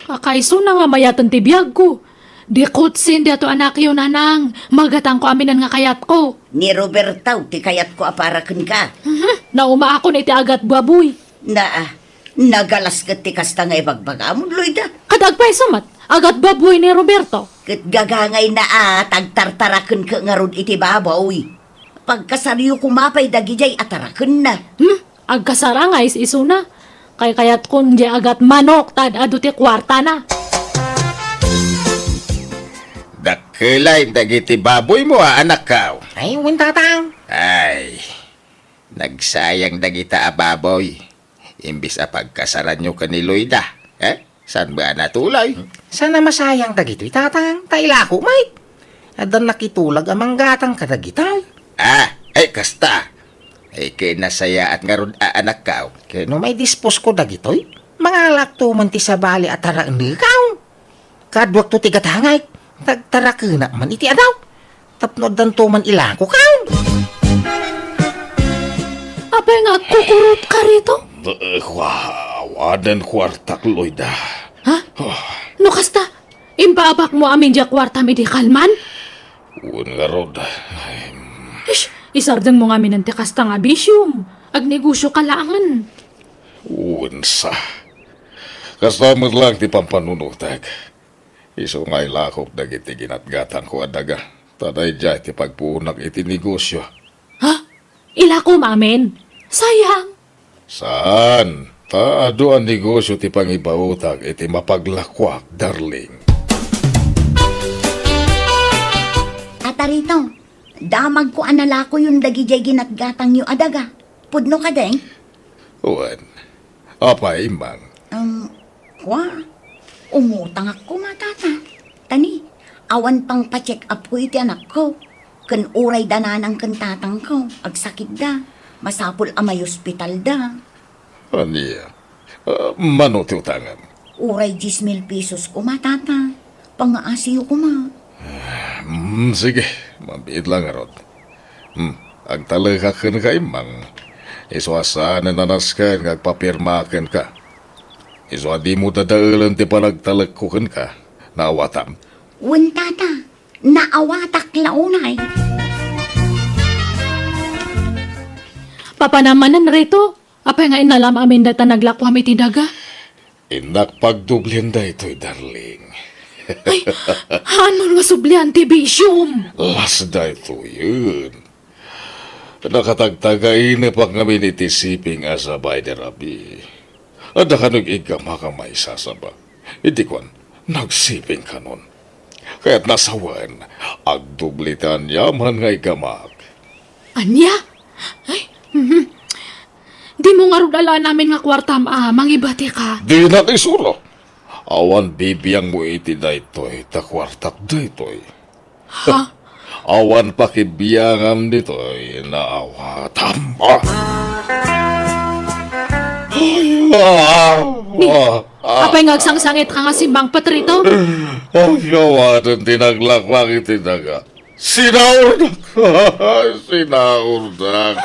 Kakaisuna nga mayaten ti biagko. Di kutsin daytoy anakyo, nanang. Magatangko aminen nga kayatko. Ni Roberto ti kayatko a para kenka. Mhm. Naumaakon iti agat baboy. Naa, nagalas ket ti kasta nga ibagbagam, Loida. Kada agpayso met, agat baboy ni Roberto. Ket gagangayna a ta agtartarakenka ngarud iti baboy. Pagkasaryo koma pay dagidiay a tarakenna. Hmm? Agkasar ngay is-isuna. Kaykayatkon diay agat manok ta ad-adu ti kuartana. Dakkelay dagiti baboymo a, anakko. Ay, wen, tatang. Ay, nagsayang dagita a baboy. Imbes a pagkasaranyo ken ni Loida, eh? Saan ba a natuloy? Saan a masayang dagitoy, tatang? Ta ilako met. Addan nakitulag a manggatang kadagitoy. Ah, ay, kasta. Ay, kinasayaat ngarud a, anakko. Ket no maidisposko dagitoy, mangalakto man ti sabali a taraennekaw. Kaduakto ti gatangay, tagtarakenak man iti adaw. Tapno addanto man ilakokaw. Apay nga agkukurotka, Rito? Eh, kua, awanen kuartak, Loida. Ha? Oh. No kasta, impaabakmo amin diay kuartam iti kalman? Wen ngarud. Ay, mm. Ish, isardengmo ngamin ti kasta nga bisiom. Agnegosioka laengen. Wen sa. Kasta met laeng ti pampanunotek. Isu nga ilakok dagiti ginatgatangko a daga, ta daydiay ti pagpuonak iti negosio. Ha? Ilakom amin? Sayang. Saan? Ta adu a negosio ti pangibaotak iti mapaglakoak, darling. Tata Rito, damagko a nalakoyon dagidiay ginatgatangyo a daga. Pudno kadi? Wen. Apay, Immang? Um, kua, umutangak koma, Tata. Ta ni, awan pangpa-check up ko iti anakko. Ken uray da nanang ken tatangko, agsakitda. Masapul a maiospitalda. Ania? Ah, mano ti utangem? Uray dies mil pesos koma, Tata. Pangaasiyo koma. Mm, sige, mabiit la ngarud. Hmm, agtalekak kenka, Immang. Isu a saanen a nasken nga agpapirma kenka. Isu a dimo dadaelen ti panagtalekko kenka. Naawatam? Wen, Tata. Naawatak la unay. Papanam manen, Rito. Apay nga innalam amin dayta naglakoam iti daga? Innak pagdoblien daytoy, darling. Ay, haanmo nga sublian ti bisiom? Las daytoyen. Nakatagtagainepak ngamin iti siping a sabay ni Rabi. Adda kano ig-iggamak a maisasaba. Idi kuan, nagsiping kanon. Ket nasawen, agdubli ti aniaman nga igamak. Ania? Ay, mhm. Dimo ngarud alaen amin nga kuartam a mangibatika? Dinak isuro. Awan bibiangmo iti daytoy, ta kuartak daytoy. Ha? Awan pakibiangam ditoy, naawatam. Ah! Ay, ah, Ni, ah, ah. Apay nga agsangsangitka nga simmangpet rito? Ay, awanen ti naglaklak iti daga. Sinaurdak. Sinaurdak.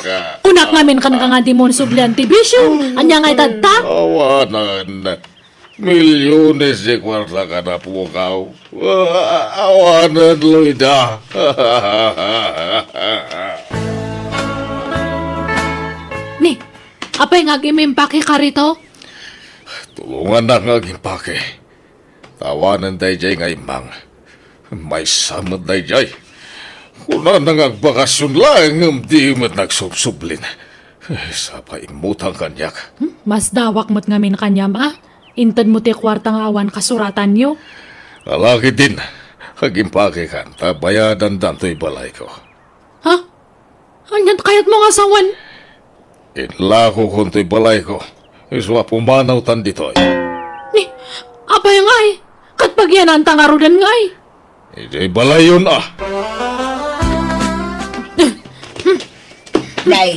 Kunak ngamin kenka nga dimo sublian ti bisio. Ania nga itatta? Awanen. Milyones ti kuarta kanapukaw. Awanen, Loida. Ni, apay nga agimpake ka rito? Tulongannak nga agimpake. Awanen daydiay nga immang. Maysa met daydiay. Kunana nga agbakasion laeng ngem di met nagsubsublin. Sa pay immutang kaniak. Hmm? Masdawak met ngamin kaniam a. Intedmo ti kuarta nga awan kasuratanyo. Ala ketdin, agimpakekan ta bayadandan toy balayko. Ha? Anian kayatmo nga sawen? Inlakokon toy balayko, isu a pumanawtan ditoy. Ni, apay ngay? Ket pagiananta ngaruden ngay? Idiay balayyon a. Nay,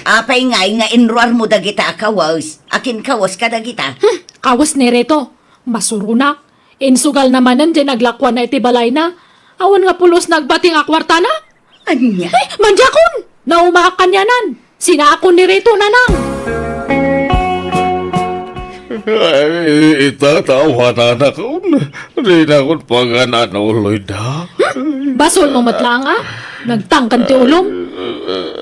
apay ngay nga inruarmo dagita a kawes? Akin kawes kadagita? Hmm, kawes ni Reto. Masuronak. Insugalna manen diay naglakuanna iti balayna. Awan nga pulos nagbati nga kuartana. Ania? Eh, mandiakon! Naumaak kanianan. Sinaakon ni Reto, Nanang. Ay, itatawananakon. Dinakon pagan-ano, Loida. Hmm? Basolmo met laeng a. Nagtangken ti ulom.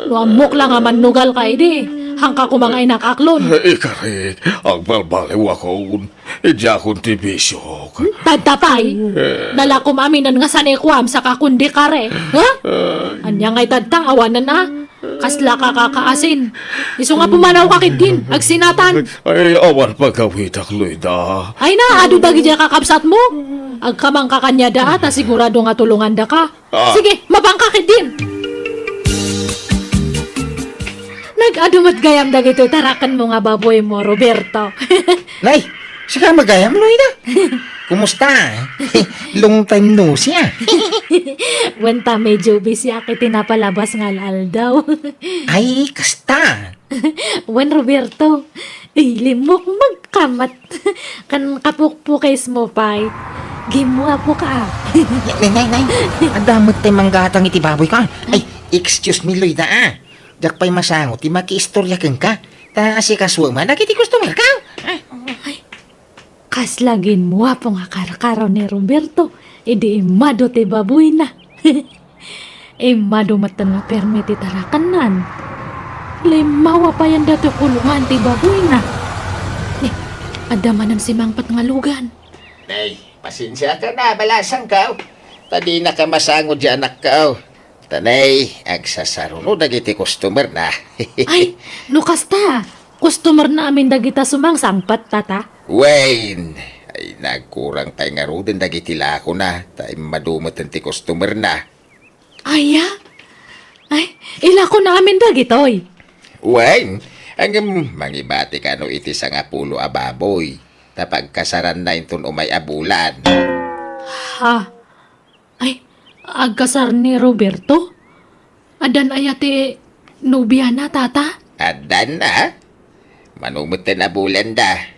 No ammok la nga mannugal ka idi, hangka koma nga inakaklon. Ikarik, agbalbaliwakon. Idiakon ti bisiok. Tadta pay. Nalakom aminen nga sanikuam saka kundi kare. Ha? Ania ngay tadta, awanen a? Kasla ka kakaasin. Isu nga pumanawka ketdin, agsinatan. Ay, awan pagawidak, Loida. Ay na, adu dagidiay kakabsatmo. Agkamangka kaniada, ta sigurado nga tulongandaka. Ah. Sige, mapanka ketdin. Nag-adu met gayam dagitoy tarakenmo nga baboymo, Roberto. Nay, sika met gayam, Loida. Kumusta? Long time no see, ah. Wen ta medyo busy ak iti napalabas nga al-aldaw. Ay, kasta. Wen, Roberto, ay, limukmagka met. Kan kapukpukes mo pay. Gimmuapo ka, ah. Nay, nay, nay. Adda met tay manggatang iti baboyko. Ay, excuse me, Loida, ah. Diak pay masango ti makiistorya kenka. Ta asikasuem man dagiti customerka. Ah. Ay, kasla gimmuapo nga karkaro ni Roberto idi immadu ti baboyna. Immadu metten nga permi ti tarakennan. Limmawa payen datoy kulongan ti baboyna. Eh, adda manen simangpet nga lugan. Nay, pasensiakan a, balasangko. Ta dinaka masango diay anakko. Ta nay, agsasaruno dagiti customerna. Ay, no kasta, customerna amin dagita sumangsangpet, tata? Wen, ay, nagkurang pay ngaruden dagiti lakona, ta immadu metten ti customerna. Aya? Ay, ilakona amin dagitoy. Wen, ngem mangibati kano iti sangapulo a baboy, ta pagkasaranna inton umay a bulan. Ha? Ay, agkasar ni Roberto? Addan aya ti nobiana, tata? Addan a. Mano metten a bulanda.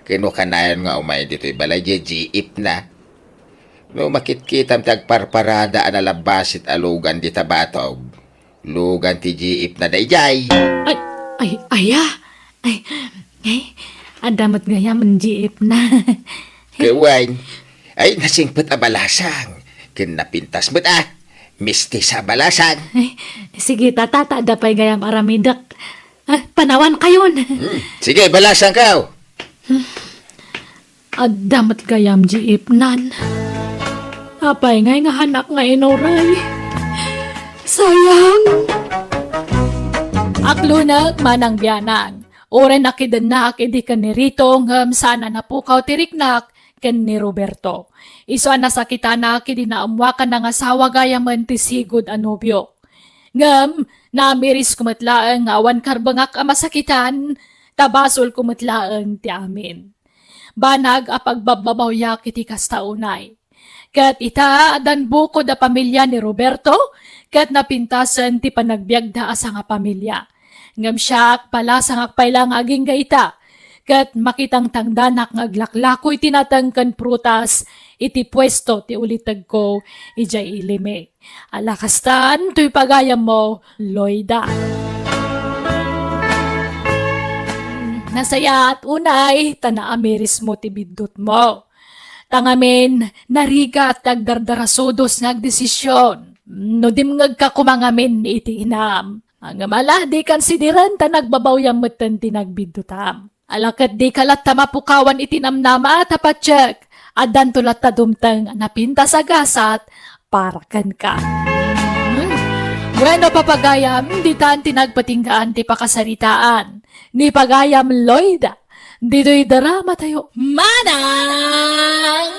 Ken no kanayon nga umay ditoy balay diay jeepna. No makitkitam ti agparparada a nalabbasit a lugan dita batog, lugan ti jeepna daydiay. Ay, ay, aya? Ay, ay, adda met gayam jeepna. Ket wen, ay, nasingpet a balasang. Ken napintas met a. Mistisa a balasang. Ay, sige, tata, ta adda pay gayam aramidek. Ah, panawankayon. Hmm, sige, balasangko. Adda met gayam jeepnan. Apay ngay nga hanak nga inuray? Sayang. Aklonek, manang bianang. Uray nakidennak idi ken ni Rito ngem saan a napukaw ti riknak ken ni Roberto. Isu a nasakitanak idi naammoak a nangasawa gayamen ti sigud a nobio. Ngem, naamirisko met laeng nga awan karbengak a masakitan, ta basolko met laeng ti amin. Banag a pagbabbabawiak iti kasta unay. Ket ita, addan bukod a pamilia ni Roberto, ket napintasen ti panagbiagda a sangapamilia. Ngem siak, palasangak pay la nga agingga ita, ket makitangtangdanak nga aglaklako iti nateng ken prutas iti puesto ti ulitegko idiay Ilime. Ala kastan, toy pagayammo, Loida. Nasayaat unay, ta naamirismo ti biddutmo. Ta ngamin, narigat ti agdardarasudos nga agdesisyon. No dimngegka koma ngamin iti inam. Ngem ala, dikan sidiren ta nagbabawiam metten ti nagbiddutam. Ala ket dika latta mapukawan iti namnama ta patiek. Addanto latta dumteng a napintas a gasat para kenka. Hmm. Bueno, papagayam, ditan ti nagpatinggaan ti pakasaritaan ni pagayam Loida. Ditoy drama tayo. Manang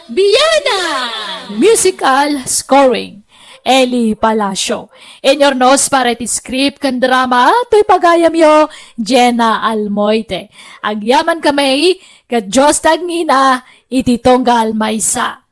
Biyanan! Musical scoring, Eli Palacio. Inurnos para iti script ken drama, toy pagayamyo, Jenna Almoite. Agyaman kami, ket Dios ti agngina, iti tunggal maysa.